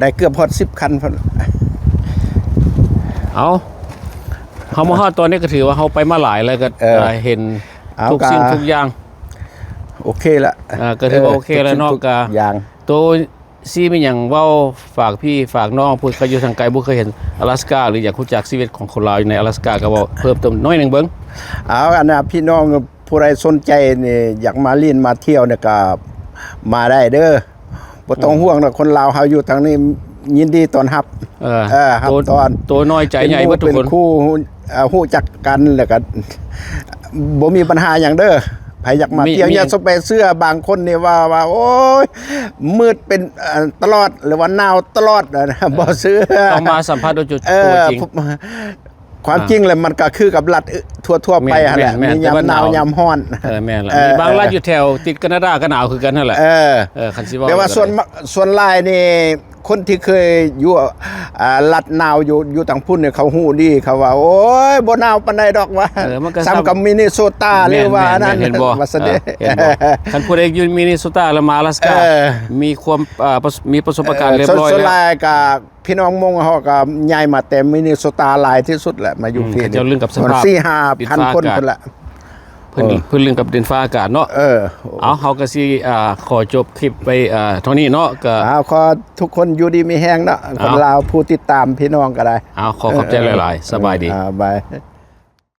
ໄດ້ເກືອບຮອດສິບຄັນພຸ້ນ. ເອົາ ເຮົາມາຮອດຕອນນີ້ກໍຖືວ່າເຮົາໄປມາຫຼາຍແລ້ວ ກໍ ເອີ ເຫັນ ເອົາ ທຸກສິ່ງ ກະ ທຸກຢ່າງ ໂອເຄລະ. ເອີ ກໍຖືວ່າ ເອີ ໂອເຄແລ້ວເນາະ ທຸກສິ່ງທຸກຢ່າງ. ກະ ໂຕຊີມີຫຍັງເວົ້າຝາກພີ່ຝາກນ້ອງ ຜູ້ເຂົາຢູ່ທາງໄກບໍ່ເຄີຍເຫັນອາລາສກາ ຫຼື ຢາກຮູ້ຈັກຊີວິດຂອງຄົນລາວຢູ່ໃນອາລາສກາ ກໍເວົ້າເພີ່ມເຕີມໜ້ອຍໜຶ່ງເບິ່ງ. ເອົາ ອັນນ່າ ພີ່ນ້ອງ ຜູ້ໃດສົນໃຈນີ້ ຢາກມາຫຼິ້ນມາທ່ຽວນີ້ກໍມາໄດ້ເດີ ບໍ່ຕ້ອງ ອືມ ຫ່ວງດອກ ຄົນລາວເຮົາຢູ່ທາງນີ້ຍິນດີຕ້ອນຮັບ. ເອີ ເອີ ຮັບຕ້ອນ ໂຕນ້ອຍໃຈໃຫຍ່ເບິດທຸກຄົນ ເປັນໝູ່ເປັນຄູ່ ເອີ ຮູ້ຈັກກັນ ແລ້ວກໍບໍ່ມີບັນຫາຫຍັງເດີ. ໃຜຢາກມາ ມີ ທ່ຽວ ມີ ຢ່າສະໄປເຊື່ອ ບາງຄົນນີ້ວ່າ ວ່າ ໂອ້ຍ ມືດເປັນ ເອີ ຕະຫຼອດ ຫຼືວ່າໜາວຕະຫຼອດ ເອີ ບໍ່ເຊື່ອ ຕ້ອງມາສຳຜັດໂດຍຕົວ ເອີ ຕົວຈິງ. ຄວາມຈິງແລ້ວມັນກໍຄືກັບລັດ ອ່າ ທົ່ວໆໄປຫັ້ນແຫຼະ ແມ່ນໆ ມີຍາມໜາວ ແຕ່ວ່າໜາວ ຍາມຮ້ອນ. ເອີ ແມ່ນລະ ເອີ ມີບາງລັດ ເອີ ຢູ່ແຖວຕິດການາດາກໍໜາວຄືກັນຫັ້ນແຫຼະ. ເອີ ເອີ ຄັນຊິເວົ້າ ແຕ່ວ່າສ່ວນ ສ່ວນຫຼາຍນີ້ ຄົນທີ່ເຄີຍຢູ່ ອ່າ ລັດໜາວຢູ່ ຢູ່ທາງພຸ້ນນີ້ ເຂົາຮູ້ດີ ເຂົາວ່າ ໂອ້ຍ ບໍ່ໜາວປານໃດດອກວ່າ ເອີ ມັນກໍສ່ຳກັບ ສ່ຳມິນນີໂຊຕາ ແມ່ນ ຫຼືວ່າ ແມ່ນ ນັ້ນ ແມ່ນ ເຫັນບໍ່ ວ່າຊັ້ນເດ. ເອີ ເຫັນບໍ່ ຄັນຜູ້ໃດຢູ່ມິນນີໂຊຕາ ແລ້ວມາອາລາສກາ ເອີ ມີຄວາມ ອ່າ ປະ ມີປະສົບປະການ ເອີ ສ່ວນຫຼາຍກໍ ພີ່ນ້ອງມົ້ງເຮົາກໍຍ້າຍມາແຕ່ມິນນີໂຊຕາຫຼາຍທີ່ສຸດແຫຼະ ມາຢູ່ ອືມ ທີ່ ເຂົາເຈົ້າລຶ້ງກັບສະພາບ ສີ່ຫ້າພັນຄົນພຸ້ນລະ ດິນຟ້າອາກາດ ເພິ່ນ ເອີ ເພິ່ນລຶ້ງກັບດິນຟ້າອາກາດເນາະ. ເອີ ເອົາ ເຮົາກໍຊິ ອ່າ ຂໍຈົບຄລິບໄປ ອ່າ ເທົ່ານີ້ເນາະ ກໍ ເອົາ ຂໍທຸກຄົນຢູ່ດີມີແຮງເນາະ ເອົາ ຄົນລາວຜູ້ຕິດຕາມ ພີ່ນ້ອງກໍໄດ້ ເອົາ ຂໍຂອບໃຈຫຼາຍໆ ເອີ ສະບາຍດີ ອ່າ ບາຍ.